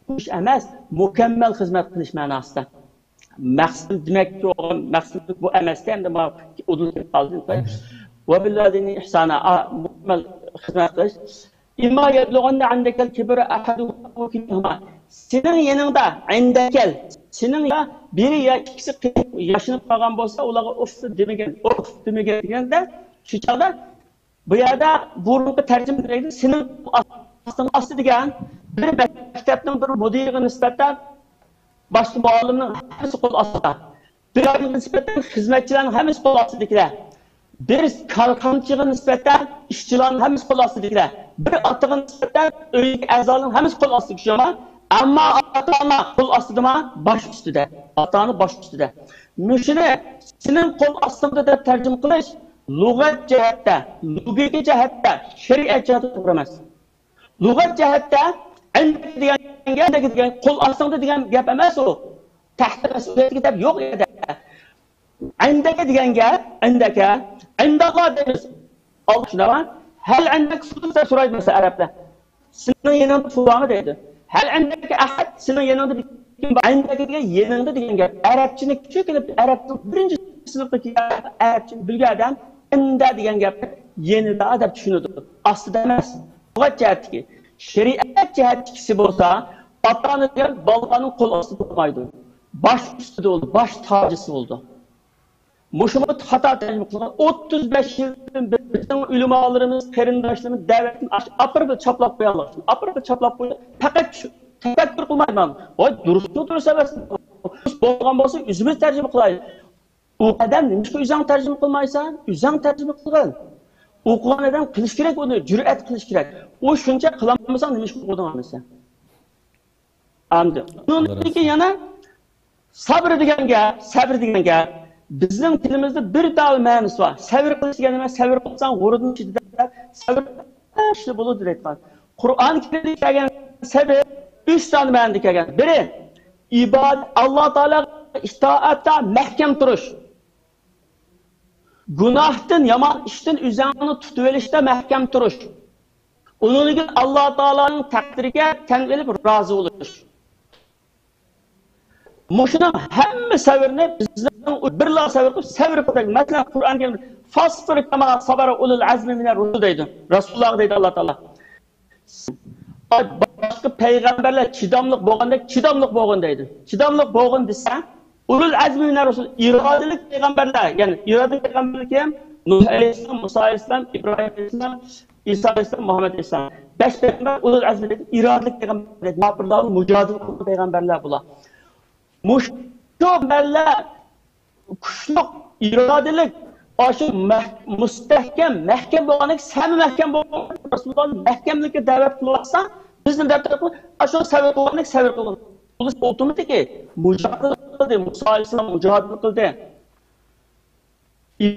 قىلىش ئەمەس، مۇكەممەل خىزمەت قىلىش مەناسىدا. مەقسىتىم دېمەكچى بولغان مەقسىتىم بۇ ئەمەستى، ئەمدى مانا ئۇدۇل كېلىپ قالدى. وبالوالدين إحسانا، ئا، مۇكەممەل خىزمەت قىلىش. إما يبلغن عندك الكبر أحدهما أو كلاهما. سېنىڭ يېنىڭدا، عندك، سېنىڭ يا بىرى يا ئىككىسى قېرىپ ياشىنىپ قالغان بولسا، ئۇلارغا ئۇف دېمىگىن، ئۇف دېمىگىن دېگەندە، شۇ چاغدا بۇ يەردە بۇرۇنقى تەرجىمە دېگەن سېنىڭ ئاستىڭ ئاستى دېگەن بىر مەكتەپنىڭ بىر مۇدىرىغا نىسبەتەن باشقا مۇئەللىمنىڭ ھەممىسى قول ئاستىدا. بىر ئادەمگە نىسبەتەن خىزمەتچىلەرنىڭ ھەممىسى قول ئاستىدىكىلەر. بىر كارخانىچىغا نىسبەتەن ئىشچىلارنىڭ ھەممىسى قول ئاستىدىكىلەر. بىر ئاتىغا نىسبەتەن ئۆيدىكى ئەزالارنىڭ ھەممىسى قول ئاستىدىكى شۇ. ئەمما ئاتا-ئانا قول ئاستىدىما؟ باش ئۈستىدە. ئاتا-ئانا باش ئۈستىدە. مۇشۇنى سېنىڭ قول ئاستىڭدا دەپ تەرجىمە قىلىش لۇغەت جەھەتتە، لوگىكا جەھەتتە، شەرىئەت جەھەتتە توغرا ئەمەس. لۇغەت جەھەتتە ئەندەك دېگەن، ئەندەك دېگەن قول ئاستىڭدا دېگەن گەپ ئەمەس ئۇ. تەھتە مەسئۇلىيەتتىكى دەپ يوق ئۇ يەردە. ئەندەك دېگەن گەپ، ئەندەك، ئىنداللا دەيمىز. ئاللا شۇنداقمۇ؟ ھەل ئەندەك سۇدۇس دەپ سورايدۇ مەسىلەن ئەرەبلەر. سېنىڭ يېنىڭدا پۇل بارمۇ دەيدۇ. ھەل ئەندەك ئەھەد، سېنىڭ يېنىڭدا بىر كىم بار؟ ئەندەك دېگەن يېنىڭدا دېگەن گەپ. ئەرەبچىنى كۈچۈكىنى، ئەرەبنىڭ بىرىنچى سىنىپقا كىرگەن ئەرەبچىنى بىلگەن ئادەم ئەندە دېگەن گەپنى يېنىدا دەپ چۈشىنىدۇ. ئاستىدا ئەمەس. لۇغەت جەھەتتىكى. شەرىئەت جەھەتتىكىسى بولسا، ئاتا-ئانا دېگەن بالىلارنىڭ قول ئاستىدا بولمايدۇ. باش ئۈستىدە بولىدۇ، باش تاجىسى بولىدۇ. مۇشۇمۇ خاتا تەرجىمە قىلغان. ئوتتۇز بەش يىلدىن بېرى بىزنىڭ ئۆلىمالىرىمىز، قېرىنداشلىرىمىز دەۋەتتىن ئاپىرىپ چاپلاپ قويالىغان. ئاپىرىپ چاپلاپ قويدى. پەقەت شۇ، تەپەككۇر قىلمايدۇ. ۋاي، دۇرۇسمۇ دۇرۇس ئەمەس. دۇرۇس بولغان بولسا ئۆزىمىز تەرجىمە قىلايلى. ئوقۇغان ئادەم نېمىشقا ئۆزۈڭ تەرجىمە قىلمايسەن؟ ئۆزۈڭ تەرجىمە قىلغىن. ئوقۇغان ئادەم قىلىش كېرەك ئۇنى، جۈرئەت قىلىش كېرەك. ئۇ شۇنچە قىلالمىساڭ نېمىشقا ئوقۇدۇڭ ئەمىسە؟ ئەمدى ئۇنىڭدىن كېيىن يەنە سەبر دېگەن گەپ، سەبر دېگەن گەپ. بىزنىڭ تىلىمىزدا بىر دانە مەنىسى بار. سەۋر قىلىش دېگەن نېمە؟ سەۋر قىلساڭ غورىدىن چىدىدە، سەۋر قىلىشلا بولىدۇ دەيدىغان. قۇرئان كەرىمدە كەلگەن سەۋر ئۈچ دانە مەنىدە كەلگەن. بىرى، ئىبادەت، ئاللا تائالاغا ئىتائەتتە مەھكەم تۇرۇش. گۇناھتىن، يامان ئىشتىن ئۆزۈڭنى تۇتۇۋېلىشتا مەھكەم تۇرۇش. ئۇنىڭدىن كېيىن ئاللا تائالانىڭ تەقدىرىگە تەن ئېلىپ رازى بولۇش. مۇشۇنىڭ ھەممە سەۋرنى بىزنىڭ بىرلا سەۋر قىلىپ، سەۋر قىلدۇق. مەسىلەن، قۇرئان كەرىمدە، فاصبر كما صبر أولو العزم من الرسل دەيدۇ. رەسۇلۇللاغا دەيدۇ ئاللا تائالا. باشقا پەيغەمبەرلەر چىداملىق بولغاندەك چىداملىق بولغىن دەيدۇ. چىداملىق بولغىن دېسە، ئۇلۇل ئەزمى مىنەر رۇسۇل، ئىرادىلىك پەيغەمبەرلەر، يەنى ئىرادىلىك پەيغەمبەرلەر كىم؟ نۇھ ئەلەيھىسسالام، مۇسا ئەلەيھىسسالام، ئىبراھىم ئەلەيھىسسالام، ئىسا ئەلەيھىسسالام، مۇھەممەد ئەلەيھىسسالام. بەش پەيغەمبەر ئۇلۇل ئەزمى دەيدۇ، ئىرادىلىك پەيغەمبەر دەيدۇ. كاپىرلار بىلەن مۇجادىلە قىلغان پەيغەمبەرلەر بۇلار. مۇشۇ پەيغەمبەرلەر كۈچلۈك، ئىرادىلىك، ئاشۇ مەھ-، مۇستەھكەم، مەھكەم بولغاندەك، سەنمۇ مەھكەم بولغان، رەسۇلۇللانى مەھكەملىككە دەۋەت قىلىۋاتساڭ، بىزنى دەپ تۇرۇپمۇ، ئاشۇ سەۋر قىلغاندەك سەۋر قىلغىن. ئۇلار ئوتوماتىكى مۇجادىلە قىلدى، مۇسا ئەلەيھىسسالام مۇجادىلە قىلدى.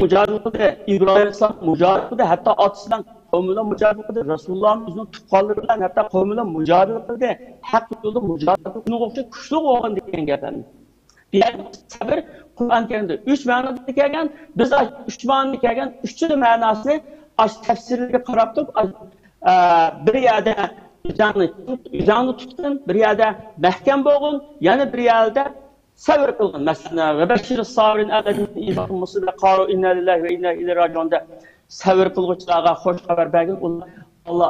مۇجادىلە قىلدى، ئىبراھىم ئەلەيھىسسالام مۇجادىلە قىلدى، ھەتتا ئاتىسى بىلەن قەۋمى بىلەن مۇجادىلە قىلدى، رەسۇلۇللانىڭ ئۆزىنىڭ تۇغقانلىرى بىلەن ھەتتا قەۋمى بىلەن مۇجادىلە قىلدى، ھەق يولدا مۇجادىلە قىلدى. بۇنىڭغا ئوخشاش كۈچلۈك بولغان دېگەن گەپ ئەمدى. دېگەن سەۋر قۇرئان كەرىمدە ئۈچ مەنىدە كەلگەن، بىز ئاشۇ ئۈچ مەنىدە كەلگەن ئۈچىلا مەناسىنى ئاشۇ تەپسىرلەرگە قاراپ تۇرۇپ، ئا، بىر يەردە ئۆزۈڭنى، ئۆزۈڭنى تۇتقىن، بىر يەردە مەھكەم بولغىن، يەنە بىر يەردە سەۋر قىلغىن. مەسىلەن، وبشر الصابرين الذين إذا أصابتهم مصيبة قالوا إنا لله وإنا إليه راجعون دەپ سەۋر قىلغۇچىلارغا خوش خەۋەر بەرگىن. ئۇلار، ئاللا،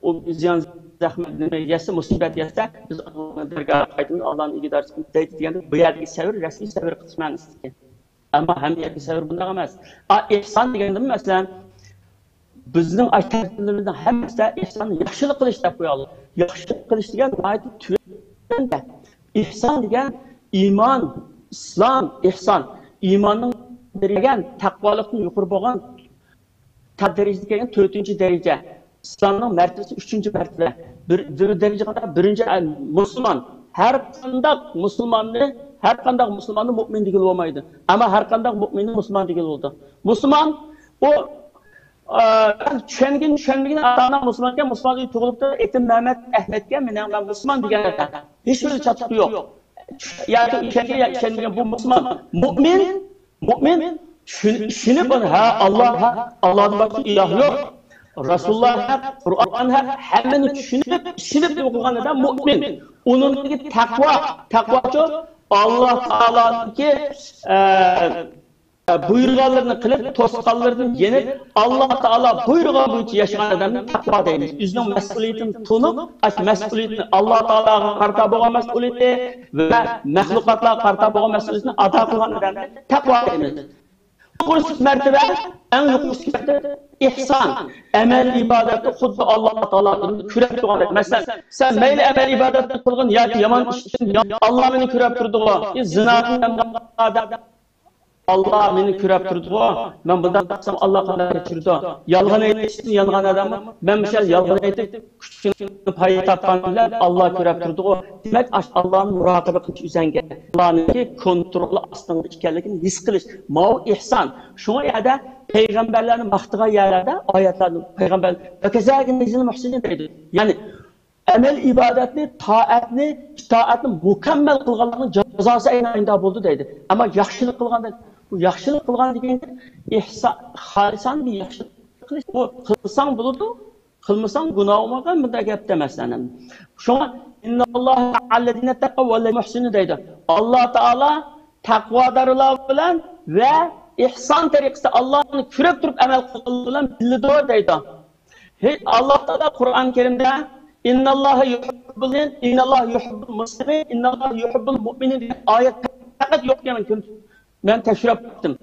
ئۇ زىيان زەخمەت نېمە يەتسە، مۇسىبەت يەتسە، بىز ئاللانىڭ دەرگاھىغا قايتىمىز، ئاللانىڭ ئىگىدارچىلىقىنى دەيدۇ دېگەندە، بۇ يەردىكى سەۋر رەسمىي سەۋر قىلىش مەنىسىدىكەن. ئەمما ھەممە يەردىكى سەۋر بۇنداق ئەمەس. ئا، ئېھسان دېگەندىمۇ، مەسىلەن، بىزنىڭ ئاشۇ تەرجىمىلىرىمىزنىڭ ھەممىسىدە ئېھسان ياخشىلىق قىلىش دەپ قويالىغان. ياخشىلىق قىلىش دېگەن ناھايىتى تۆۋەن گەپ. ئېھسان دېگەن ئىمان، ئىسلام، ئېھسان. ئىماننىڭ دېگەن تەقۋالىقتىن يۇقىرى بولغان تا دەرىجىدە كەلگەن تۆتىنچى دەرىجە. ئىسلامنىڭ مەرتىۋىسى ئۈچىنچى مەرتىۋە. بىر، بىر دەرىجە قانداق؟ بىرىنچى، ئە، مۇسۇلمان. ھەر قانداق مۇسۇلماننى، ھەر قانداق مۇسۇلماننى مۇئمىن دېگىلى بولمايدۇ. ئەمما ھەر قانداق مۇئمىننى مۇسۇلمان دېگىلى بولىدۇ. مۇسۇلمان، ئۇ، ئە، چۈشەنگەن، چۈشەنمىگەن ئاتا-ئانا مۇسۇلمان ئىكەن، مۇسۇلمان ئۆيدە تۇغۇلۇپتۇ، ئېتىم مەمەت ئەھمەتكەن، مېنىڭ، مەن مۇسۇلمان دېگەن ئادەم. ھېچ بىر چاتىقى يوق. ياكى ئىشەنگەن يا ئىشەنمىگەن، بۇ مۇسۇلمان. مۇئمىن، مۇئمىن چۈشىنىپ، ئىشىنىپ، ھە، ئاللا ھەق، ئاللادىن باشقا ئىلاھ يوق. رەسۇلۇللا ھەق، قۇرئان ھەق، ھەممىنى چۈشىنىپ، ئىشىنىپ نېمە قىلغان ئادەم مۇئمىن. ئۇنىڭدىكى تەقۋا، تەقۋاچۇ، ئاللا تائالانىڭكى، ئە، بۇيرۇغانلىرىنى قىلىپ، توسقانلىرىدىن يېنىپ، ئاللا تائالا بۇيرۇغان بويىچە ياشىغان ئادەمنى تەقۋا دەيمىز. ئۆزىنىڭ مەسئۇلىيىتىنى تونۇپ، ئاشۇ مەسئۇلىيىتىنى، ئاللا تائالاغا قارىتا بولغان مەسئۇلىيىتى ۋە مەخلۇقاتلارغا قارىتا بولغان مەسئۇلىيىتىنى ئادا قىلغان ئادەمنى تەقۋا دەيمىز. توغرىسى مەرتىۋە، ئەڭ يۇقىرىسى مەرتىۋە ئېھسان. ئەمەل ئىبادەتتە خۇددى ئاللا تائالانى كۆرۈپ تۇرغاندەك. مەسىلەن، سەن مەيلى ئەمەل ئىبادەتنى قىلغىن ياكى يامان ئىشتىن، يا ئاللا مېنى كۆرۈپ تۇرىدىغۇ، زىنادىن ئادەم، ئاللا مېنى كۆرۈپ تۇرىدىغۇ، مەن بۇنداق قىلسام ئاللا قانداق كەچۈرىدۇ؟ يالغان ئېيتىشتىن يانغان ئادەممۇ، مەن مۇشۇ يالغان ئېيتىپ كۈچۈم پايدا تاپقان بىلەن ئاللا كۆرۈپ تۇرىدىغۇ. دېمەك، ئاشۇ ئاللانى مۇراقىبە قىلىش ئۆزەڭگە، ئاللانىڭكى كونترولى ئاستىڭدا ئىكەنلىكىنى ھېس قىلىش. ماۋۇ ئېھسان. شۇڭا يەردە پەيغەمبەرلەرنى ماختىغان يەرلەردە ئايەتلەردە پەيغەمبەر، ۋەكەزالىكە نەجزىل مۇھسىنىن دەيدۇ. يەنى ئەمەل ئىبادەتنى، تائەتنى، ئىتائەتنى مۇكەممەل قىلغانلارنىڭ جازاسى ئەينى ئاينىدا بولىدۇ دەيدۇ. ئەمما ياخشىلىق قىلغاندا، بۇ ياخشىلىق قىلغان دېگەن گەپ ئېھسان، خالىسانە بىر ياخشىلىق قىلىش. بۇ قىلساڭ بولىدۇ، قىلمىساڭ گۇناھ بولمىغان، بۇنداق گەپ ئەمەس ئەنە. شۇڭا، ئىنناللاھە مەئەللەزىنە تەققەۋ ۋەللەزىنە مۇھسىنۇن دەيدۇ. ئاللا تائالا تەقۋادارلار بىلەن ۋە ئېھسان تەرىقىسىدە ئاللانى كۆرۈپ تۇرۇپ ئەمەل قىلغانلار بىلەن بىلىدۇ دەيدۇ. ھېي، ئاللا تائالا قۇرئان كەرىمدە، ئىنناللاھە يۇھىببۇل، ئىنناللاھە يۇھىببۇل مۇسلىمىن، ئىنناللاھە يۇھىببۇل مۇئمىنىن دېگەن ئايەت پەقەت يوق دېگەن كۈن. مەن تەكشۈرۈپ باقتىم.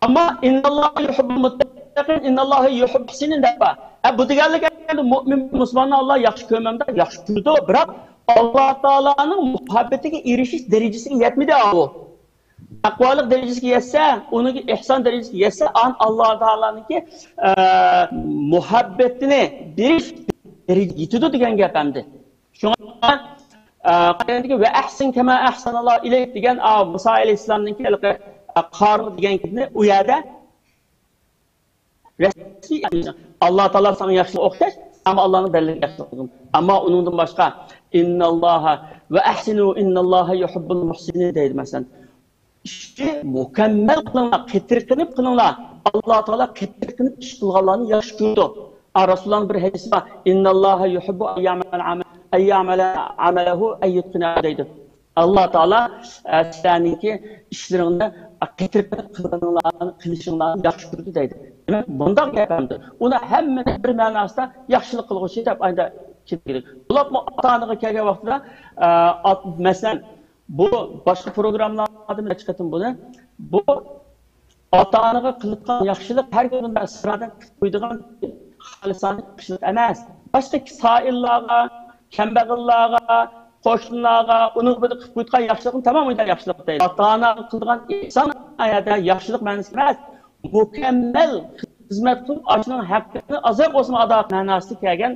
ئەمما، ئىنناللاھە يۇھىببۇل مۇتتەقىن، ئىنناللاھە يۇھىببۇل مۇھسىنىن دەپ بار. ھە، بۇ دېگەنلىك ئەمدى مۇئمىن، مۇسۇلماننى ئاللا ياخشى كۆرمەمدۇ، ياخشى كۆرىدۇ، بىراق ئاللا تائالانىڭ مۇھەببىتىگە ئېرىشىش دەرىجىسىگە يەتمىدى ئاۋۇ. تەقۋالىق دەرىجىسىگە يەتسە، ئۇنىڭ ئېھسان دەرىجىسىگە يەتسە، ئان ئاللا تائالانىڭكى، ئە، مۇھەببىتىنى بېرىش دەرىجىسىگە يېتىدۇ دېگەن گەپ ئەمدى. شۇڭا، ئە، قۇرئاندىكى «ۋە ئەھسىن كەما ئەھسەناللاھۇ ئىلەيك» دېگەن، ئا، مۇسا ئەلەيھىسسالامنىڭكى ھېلىقى، ئە، قارۇن دېگەن گېپىنى ئۇ يەردە رەسمىي، ئاللا تائالا ساڭا ياخشىلىق ئوخشاش، ساڭا ئاللانىڭ بەندىلىرىگە ياخشىلىق قىلغىن. ئەمما ئۇنىڭدىن باشقا، «ئىنناللاھا ۋە ئەھسىنۇ ئىنناللاھا يۇھىببۇل مۇھسىنىن» دەيدۇ، مەسىلەن. ئىشنى مۇكەممەل قىلىڭلار، قېتىرقىنىپ قىلىڭلار. ئاللا تائالا قېتىرقىنىپ ئىش قىلغانلارنى ياخشى كۆرىدۇ. ئا، رەسۇلۇللانىڭ بىر ھەدىسى بار، «ئىنناللاھا يۇھىببۇ ئەن يەئمەلە ئەمەل-، ئەن يەئمەلە ئەمەلەھۇ ئەن يۇتقىنەھۇ» دەيدۇ. ئاللا تائالا، ئە، سىلەرنىڭكى ئىشلىرىڭنى قېتىرقىنىپ قىلغىنىڭلارنى، قىلىشىڭلارنى ياخشى كۆرىدۇ دەيدۇ. دېمەك، مۇنداق گەپ ئەمدى. ئۇنى ھەممىنى بىر مەناسىدا ياخشىلىق قىلغۇچى دەپ ئايدا كېلىپ كېلىدۇ. بولۇپمۇ ئاتا-ئانىغا كەلگەن ۋاقتىدا، ئە، ئات-، مەسىلەن، بۇ باشقا پروگراممىلاردا مەن چىقىۋەتتىم بۇنى. بۇ ئاتا-ئانىغا قىلىدىغان ياخشىلىق ھەرگىز بۇنداق ئىسرادىن قىلىپ قويىدىغان خالىسانە ياخشىلىق ئەمەس. باشقا سائىللارغا، كەمبەغەللەرگە، قوشنىلارغا، ئۇنىڭغا بىر قىلىپ قويىدىغان ياخشىلىقنى تامام ئويدا ياخشىلىق دەيدۇ. ئاتا-ئاناغا قىلىدىغان ئېھسان ئايەتتە ياخشىلىق مەنىسى ئەمەس. مۇكەممەل خىزمەت قىلىپ، ئاشۇنىڭ ھەققىنى ئازراق بولسىمۇ ئادا قىلىش مەناسىدا كەلگەن،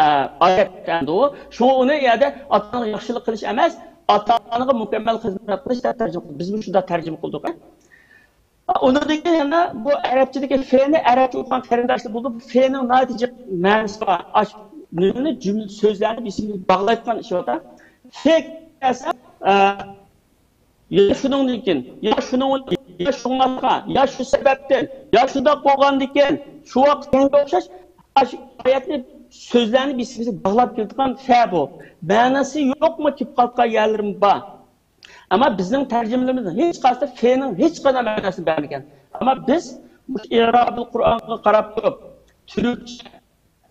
ئە، ئايەت ئەمدى ئۇ. شۇڭا ئۇنى ئۇ يەردە ئاتا-ئانىغا ياخشىلىق قىلىش ئەمەس، ئاتا-ئانىغا مۇكەممەل خىزمەت قىلىش دەپ تەرجىمە قىلدى. بىزمۇ شۇنداق تەرجىمە قىلدۇق. ئۇنىڭدىن كېيىن يەنە بۇ ئەرەبچىدىكى فېنى ئەرەبچە ئوقۇغان قېرىنداشلار بولدى. بۇ فېنىڭ ناھايىتى جىق مەنىسى بار. ئاش نېمىنى، جۈملە، سۆزلەرنى بىر-بىرىگە باغلايدىغان ئىش بار. فې كەلسە، ئە، يا شۇنىڭدىن كېيىن، يا شۇنىڭ، يا شۇڭلاشقا، يا شۇ سەۋەبتىن، يا شۇنداق بولغاندىكىن، شۇ ۋاقىت كەينىگە ئوخشاش، ئاش ئايەتنى، سۆزلەرنى بىر-بىرىگە باغلاپ كېلىدىغان فە بۇ. مەنىسى يوقمۇ، كېلىپ قالىدىغان يەرلىرىمۇ بار. ئەمما بىزنىڭ تەرجىمىلىرىمىز ھېچقايسى فېنىڭ ھېچقانداق مەنىسىنى بەرمىگەن. ئەمما بىز مۇشۇ ئىرابىل قۇرئانغا قاراپ تۇرۇپ، تۈركچە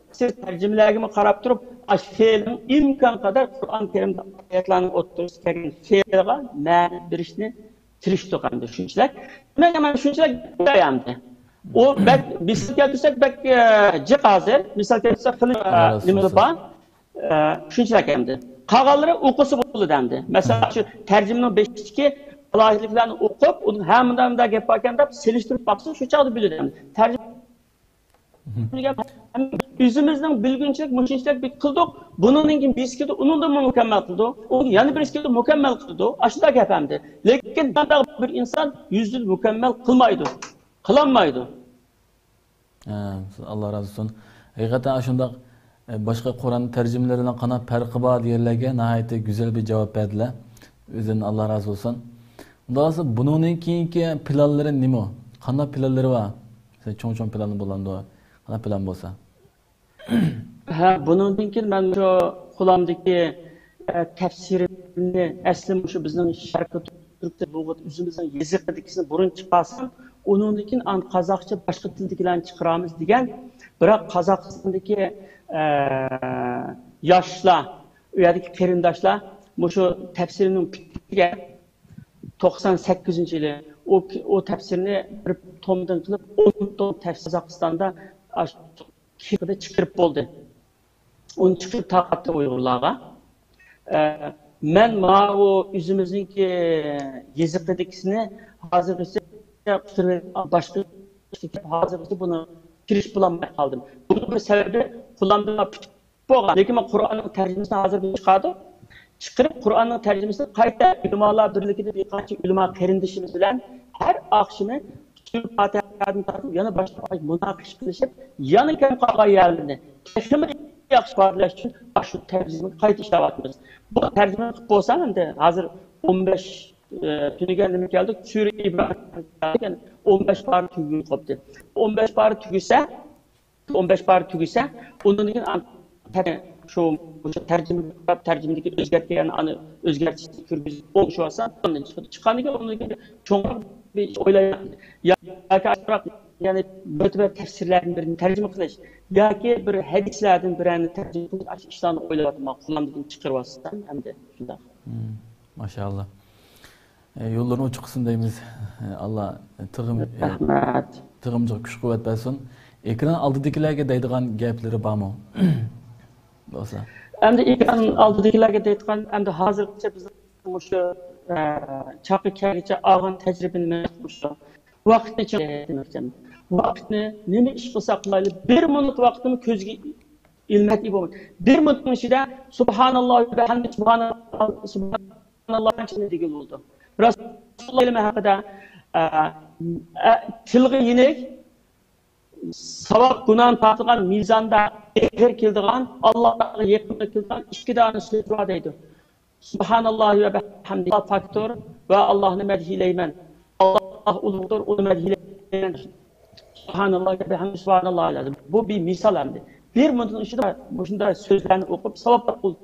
تەپسىر تەرجىمىلەرگىمۇ قاراپ تۇرۇپ، ئاشۇ فېنىڭ ئىمكان قەدەر قۇرئان كەرىمدە ئايەتلەرنىڭ ئوتتۇرىسىدا كەلگەن فېلغا مەنە بېرىشنى تىرىشتۇق ئەمدى شۇنچىلىك. دېمەك، مانا شۇنچىلىك ئەمدى. ئۇ بەك مىسال كەلتۈرسەك بەك، ئە، جىق ھازىر. مىسال كەلتۈرسەك خېلى، ئە، نېمىلەر بار. ئە، شۇنچىلىك ئەمدى. قالغانلىرى ئوقۇسا بولىدۇ ئەمدى. مەسىلەن، شۇ تەرجىمىنىڭ بېشىدىكى ئالاھىدىلىكلەرنى ئوقۇپ، ئۇنىڭ ھە مۇنداق مۇنداق گەپ باركەن دەپ سېلىشتۇرۇپ باقسا، شۇ چاغدا بىلىدۇ ئەمدى. تەرجىمە ئۆزىمىزنىڭ بىلگۈنچىلىك مۇشۇنچىلىك بىر قىلدۇق، بۇنىڭدىن كېيىن بىرسى كېلىدۇ، ئۇنىڭدىنمۇ مۇكەممەل قىلىدۇ. ئۇ يەنە بىرسى كېلىدۇ، مۇكەممەل قىلىدۇ. ئاشۇنداق گەپ ئەمدى. لېكىن قانداق بىر ئىنسان يۈزدىن مۇكەممەل قىلمايدۇ. قىلالمايدۇ. ھە، ئاللا رازى بولسۇن. ھەقىقەتەن ئاشۇنداق، ئە، باشقا قۇرئان تەرجىمىلىرىنىڭ قانداق پەرقى بار دېگەنلەرگە ناھايىتى گۈزەل بىر جاۋاب بەردىلەر. ئۆزىدىن ئاللا رازى بولسۇن. ئۇنداق بولسا بۇنىڭدىن كېيىنكى پىلانلىرى نېمە؟ قانداق پىلانلىرى بار؟ مەسىلەن، چوڭ-چوڭ پىلان بولامدۇ؟ قانداق پىلان بولسا؟ ھە، بۇنىڭدىن كېيىن مەن شۇ قولامدىكى، ئە، تەپسىرىمنى ئەسلى مۇشۇ بىزنىڭ شەرقىي تۈركىي لۇغەت ئۆزىمىزنىڭ يېزىقىدىكىسىنى بۇرۇن چىقارسام، ئۇنىڭدىن كېيىن ئان قازاقچە باشقا تىلدىكىلەرنى چىقىرارمىز دېگەن. بىراق قازاقىستاندىكى، ئە، ياشلار، ئۇ يەردىكى قېرىنداشلار مۇشۇ تەپسىرىمنىڭ پۈتكەن توقسان سەككىزىنچى يىلى ئۇ، ئۇ تەپسىرنى بىر تومدىن قىلىپ، ئون توم تەپسىر قازاقىستاندا ئاشۇ كېپىدە چىقىرىپ بولدى. ئۇنى چىقىرىپ تارقاتتى ئۇيغۇرلارغا. ئە، مەن ماۋۇ ئۆزىمىزنىڭكى يېزىقىدىكىسىنى ھازىرغىچە قۇتۇرۇپ، باشقا ھازىرغىچە بۇنى كىرىشىپ بولالماي قالدىم. بۇنىڭ بىر سەۋەبى قولامدا پۈتۈپ بولغان. لېكىن مەن قۇرئاننىڭ تەرجىمىسىنى ھازىر چىقاردىم. چىقىرىپ، قۇرئاننىڭ تەرجىمىسىنى قايتا ئۆلىمالار بىرلىكىدە بىر قانچە ئۆلىما قېرىندىشىمىز بىلەن ھەر ئاخشىمى سۈرە پاتىھەدىن تارتىپ يەنە باشلاپ مۇناقىشە قىلىشىپ، يەنە كەم قالغان يەرلىرىنى تېخىمۇ ياخشى ئىپادىلەش ئۈچۈن ئاشۇ تەرجىمىگە قايتا ئىشلەۋاتىمىز. بۇ تەرجىمە قىلىپ بولسام، ئەمدى ھازىر ئون بەش، ئە، تۈنۈگۈن نېمە كەلدى؟ سۈرە ئىبراھىم كەلدى. ئون بەش پارە تۈگىگىلى قوپتى. ئون بەش پارە تۈگىسە، ئون بەش پارە تۈگىسە، ئۇنىڭدىن كېيىن ئان-، شۇ، شۇ تەرجىمە، تەرجىمىدىكى ئۆزگەرتكەن، ئانى ئۆزگەرتىشنى كىرگۈزۈپ، ئوڭشىۋالسا، ئاندىن چىقىدۇ. چىققاندىن كېيىن، ئۇنىڭدىن كېيىن چوڭراق بىر ئىش ئويلايمەن. يا-، ياكى ئاشۇنداق، يەنى مۆتىبەر تەپسىرلەردىن بىرىنى تەرجىمە قىلىش، ياكى بىر ھەدىسلەردىن بىرەرنى تەرجىمە قىلىش، ئاشۇ ئىشلارنى ئويلاۋاتىمەن. قولامدىن چىقىرىۋالسام ئەمدى شۇنداق. مم، ماشائاللا. ئە، يوللىرىڭ ئوچۇق قىلسۇن دەيمىز. ئە، ئاللا تېخىمۇ، ئە، رەھمەت. تېخىمۇ جىق كۈچ-قۇۋۋەت بەرسۇن. ئېكران ئالدىدىكىلەرگە دەيدىغان گەپلىرى بارمۇ؟ بولسا. ئەمدى ئېكران ئالدىدىكىلەرگە دەيدىغان، ئەمدى ھازىرغىچە بىزنىڭ مۇشۇ، ئە، چاققا كەلگۈچە ئالغان تەجرىبىنى مەن قوشتۇم. ۋاقىتنى چىڭ دېمەكچىمەن. ۋاقىتنى نېمە ئىش قىلساق قىلايلى، بىر مىنۇت ۋاقتىمۇ كۆزگە ئىلمەيدۇ. بىر مىنۇتنىڭ ئىچىدە سۇبھاناللا ۋە بىھەمدى، سۇبھاناللا، سۇبھاناللا دېگىلى بولىدۇ. رەسۇلۇللا ھەققىدە، ئە، ئە، تىلغا يېنىك، ساۋاب گۇناھنى تارتىدىغان، مىزاندا ئېغىر كېلىدىغان، ئاللاھقا يېقىنلىق كېلىدىغان ئىككى دانە سۆز بار دەيدۇ. سۇبھاناللاھى ۋە بىھەمدى، ئاللاھ پاكتۇر ۋە ئاللاھنى مەدھىيلەيمەن. ئاللاھ ئۇلۇغدۇر، ئۇنى مەدھىيلەيمەن. سۇبھاناللاھ ۋە بىھەمدى، سۇبھاناللاھىل ئەزىم. بۇ بىر مىسال ئەمدى. بىر مىنۇتنىڭ ئىچىدە مۇشۇنداق سۆزلەرنى ئوقۇپ، ساۋاب تاپقىلى.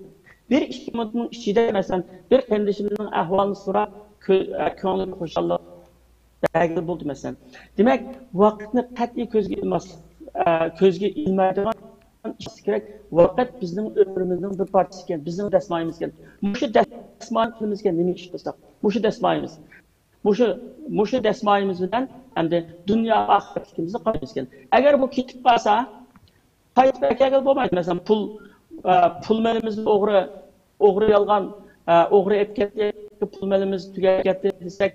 بىر ئىككى مىنۇتنىڭ ئىچىدە، مەسىلەن، بىر قېرىندىشىمىزنىڭ ئەھۋالىنى سوراپ، كۆ-، ئە، كۆڭلىگە خۇشاللىق بەرگىلى بولدى، مەسىلەن. دېمەك، ۋاقىتنى قەتئىي كۆزگە ئىلماسلىق، ئە، كۆزگە ئىلمايدىغان ئىش كېرەك. ۋاقىت بىزنىڭ ئۆمرىمىزنىڭ بىر پارچىسى ئىكەن، بىزنىڭ دەسمايىمىز ئىكەن. مۇشۇ دەسمايە پۇلىمىزغا نېمە ئىش قىلساق، مۇشۇ دەسمايىمىز، مۇشۇ، مۇشۇ دەسمايىمىز بىلەن ئەمدى دۇنيا ئاخىرەتلىكىمىزنى قاپلايمىز ئىكەن. ئەگەر بۇ كېتىپ قالسا، قايتىپ ئەكەلگىلى بولمايدۇ. مەسىلەن، پۇل، ئە، پۇل مېلىمىزنى ئوغرى، ئوغرى ئالغان، ئە، ئوغرى ئېلىپ كەتتى، پۇل مېلىمىز تۈگەپ كەتتى دېسەك،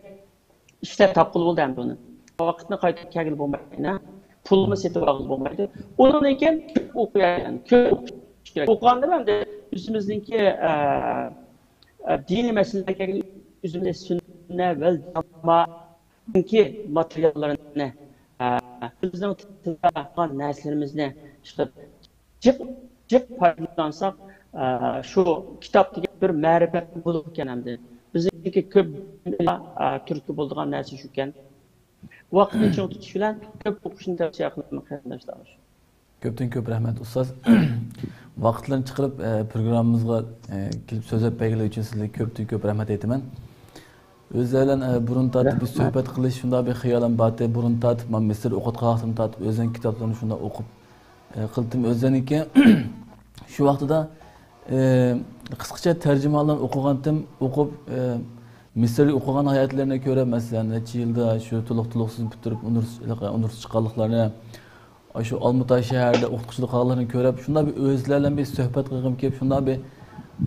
ئىشلەپ تاپقىلى بولدى ئەمدى ئۇنى. ۋاقىتنى قايتىپ كەلگىلى بولمايدۇ. پۇلمۇ سېتىپ ئالغىلى بولمايدۇ. ئۇنىڭدىن كېيىن كۆپ ئوقۇيايلى، كۆپ ئوقۇش كېرەك. ئوقۇغاندا ئەمدى ئۆزىمىزنىڭكى، ئە، ئە، دىنىي مەسىلىلەرگە كەلگەندە ئۆزىمىز سۈننە ۋەل جامائەتنىڭكى ماتېرىياللىرىنى، ئە، ئۆزىنىڭ تىلىدا قىلغان نەرسىلىرىمىزنى ئىشقىلىپ جىق، جىق پايدىلانساق، ئە، شۇ كىتاب دېگەن بىر مەرىپەت بولىدىكەن ئەمدى. بىزنىڭكى كۆپ، ئە، تۈرتكە بولىدىغان نەرسە شۇكەن. ۋاقىتنى چىڭ تۇتۇش بىلەن كۆپ ئوقۇشنى تەۋسىيە قىلىمەن، قېرىنداشلار. كۆپتىن كۆپ رەھمەت، ئۇستاز. ۋاقىتلىرىنى چىقىرىپ، ئە، پروگراممىمىزغا، ئە، كېلىپ سۆزلەپ بەرگىنى ئۈچۈن سىزگە كۆپتىن كۆپ رەھمەت ئېيتىمەن. ئۆزلەر بىلەن، ئە، بۇرۇن تارتىپ بىر سۆھبەت قىلىش شۇنداق بىر خىيالىم بارتى. بۇرۇن تارتىپ، مەن مىسىر ئوقۇتقان ۋاقتىمدىن تارتىپ ئۆزلەرنىڭ كىتابلىرىنى شۇنداق ئوقۇپ، ئە، قىلتىم. ئۆزلەرنىڭكى شۇ ۋاقتىدا، ئە، قىسقىچە تەرجىمىھاللارنى ئوقۇغانتىم. ئوقۇپ، ئە، مىسىردا ئوقۇغان ھاياتلىرىنى كۆرۈپ، مەسىلەن، نەچچە يىلدا شۇ تولۇق-، تولۇقسىز پۈتتۈرۈپ، ئۇنىۋېرس-، ئۇنىۋېرسىتېتقا چىققانلىقلىرىنى، شۇ ئالمۇتا شەھىرىدە ئوقۇتقۇچىلىق قىلغانلىرىنى كۆرۈپ، شۇنداق بىر ئۆزلەر بىلەن بىر سۆھبەت قىلغۇم كېلىپ، شۇنداق بىر،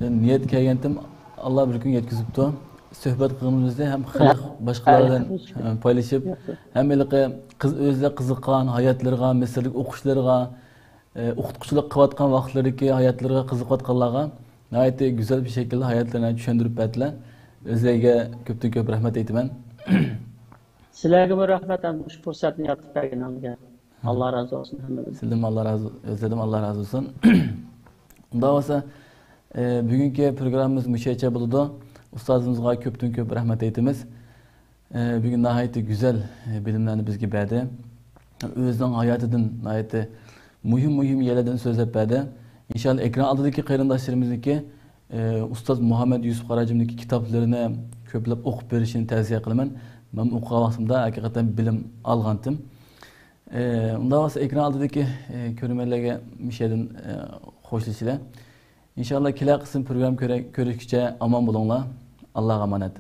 ئە، نىيەت كەلگەنتىم. ئاللا بىر كۈن يەتكۈزۈپتۇ. سۆھبەت قىلغىنىمىزنى ھەم خەلق باشقىلار بىلەن، ئە، پايلىشىپ، ھەم ھېلىقى قىز-، ئۆزلەر قىزىققان ھاياتلىرىغا، مىسىرلىك ئوقۇشلىرىغا، ئە، ئوقۇتقۇچىلىق قىلىۋاتقان ۋاقىتلىرىدىكى ھاياتلىرىغا قىزىقىۋاتقانلارغا ناھايىتى گۈزەل بىر شەكىلدە ھاياتلىرىنى چۈشەندۈرۈپ بەردىلەر. ئۆزلىرىگە كۆپتىن كۆپ رەھمەت ئېيتىمەن. سىلەرگىمۇ رەھمەت، ھەم مۇشۇ پۇرسەتنى يارىتىپ بەرگىنىڭىزگە. ئاللا رازى بولسۇن ھەممىدىن. سىزدىن ئاللا رازى، ئۆزلىرىدىن ئاللا رازى بولسۇن. ئۇنداق بولسا، ئە، بۈگۈنكى پروگراممىمىز مۇشۇ يەرچە بولىدۇ. ئۇستازىمىزغا كۆپتىن كۆپ رەھمەت ئېيتىمىز. ئە، بۈگۈن ناھايىتى گۈزەل، ئە، بىلىملەرنى بىزگە بەردى. ئۆزىنىڭ ھاياتىدىن ناھايىتى مۇھىم، مۇھىم يەرلەردىن سۆزلەپ بەردى. ئىنشاللا ئېكران ئالدىدىكى قېرىنداشلىرىمىزنىڭكى، ئە، ئۇستاز مۇھەممەد يۈسۈپ قاراجىمنىڭكى كىتابلىرىنى كۆپلەپ ئوقۇپ بېرىشىنى تەۋسىيە قىلىمەن. مەن ئوقۇغان ۋاقتىمدا ھەقىقەتەن بىلىم ئالغانتىم. ئە، ئۇنداق بولسا ئېكران ئالدىدىكى، ئە، كۆرۈرمەنلەرگە مۇشۇ يەردىن، ئە، خوشلىشىلى. ئىنشاللا كېلەر قىسىم پروگرامما كۆرە-، كۆرۈشكىچە ئامان بولۇڭلار. ئاللاغا ئامانەت.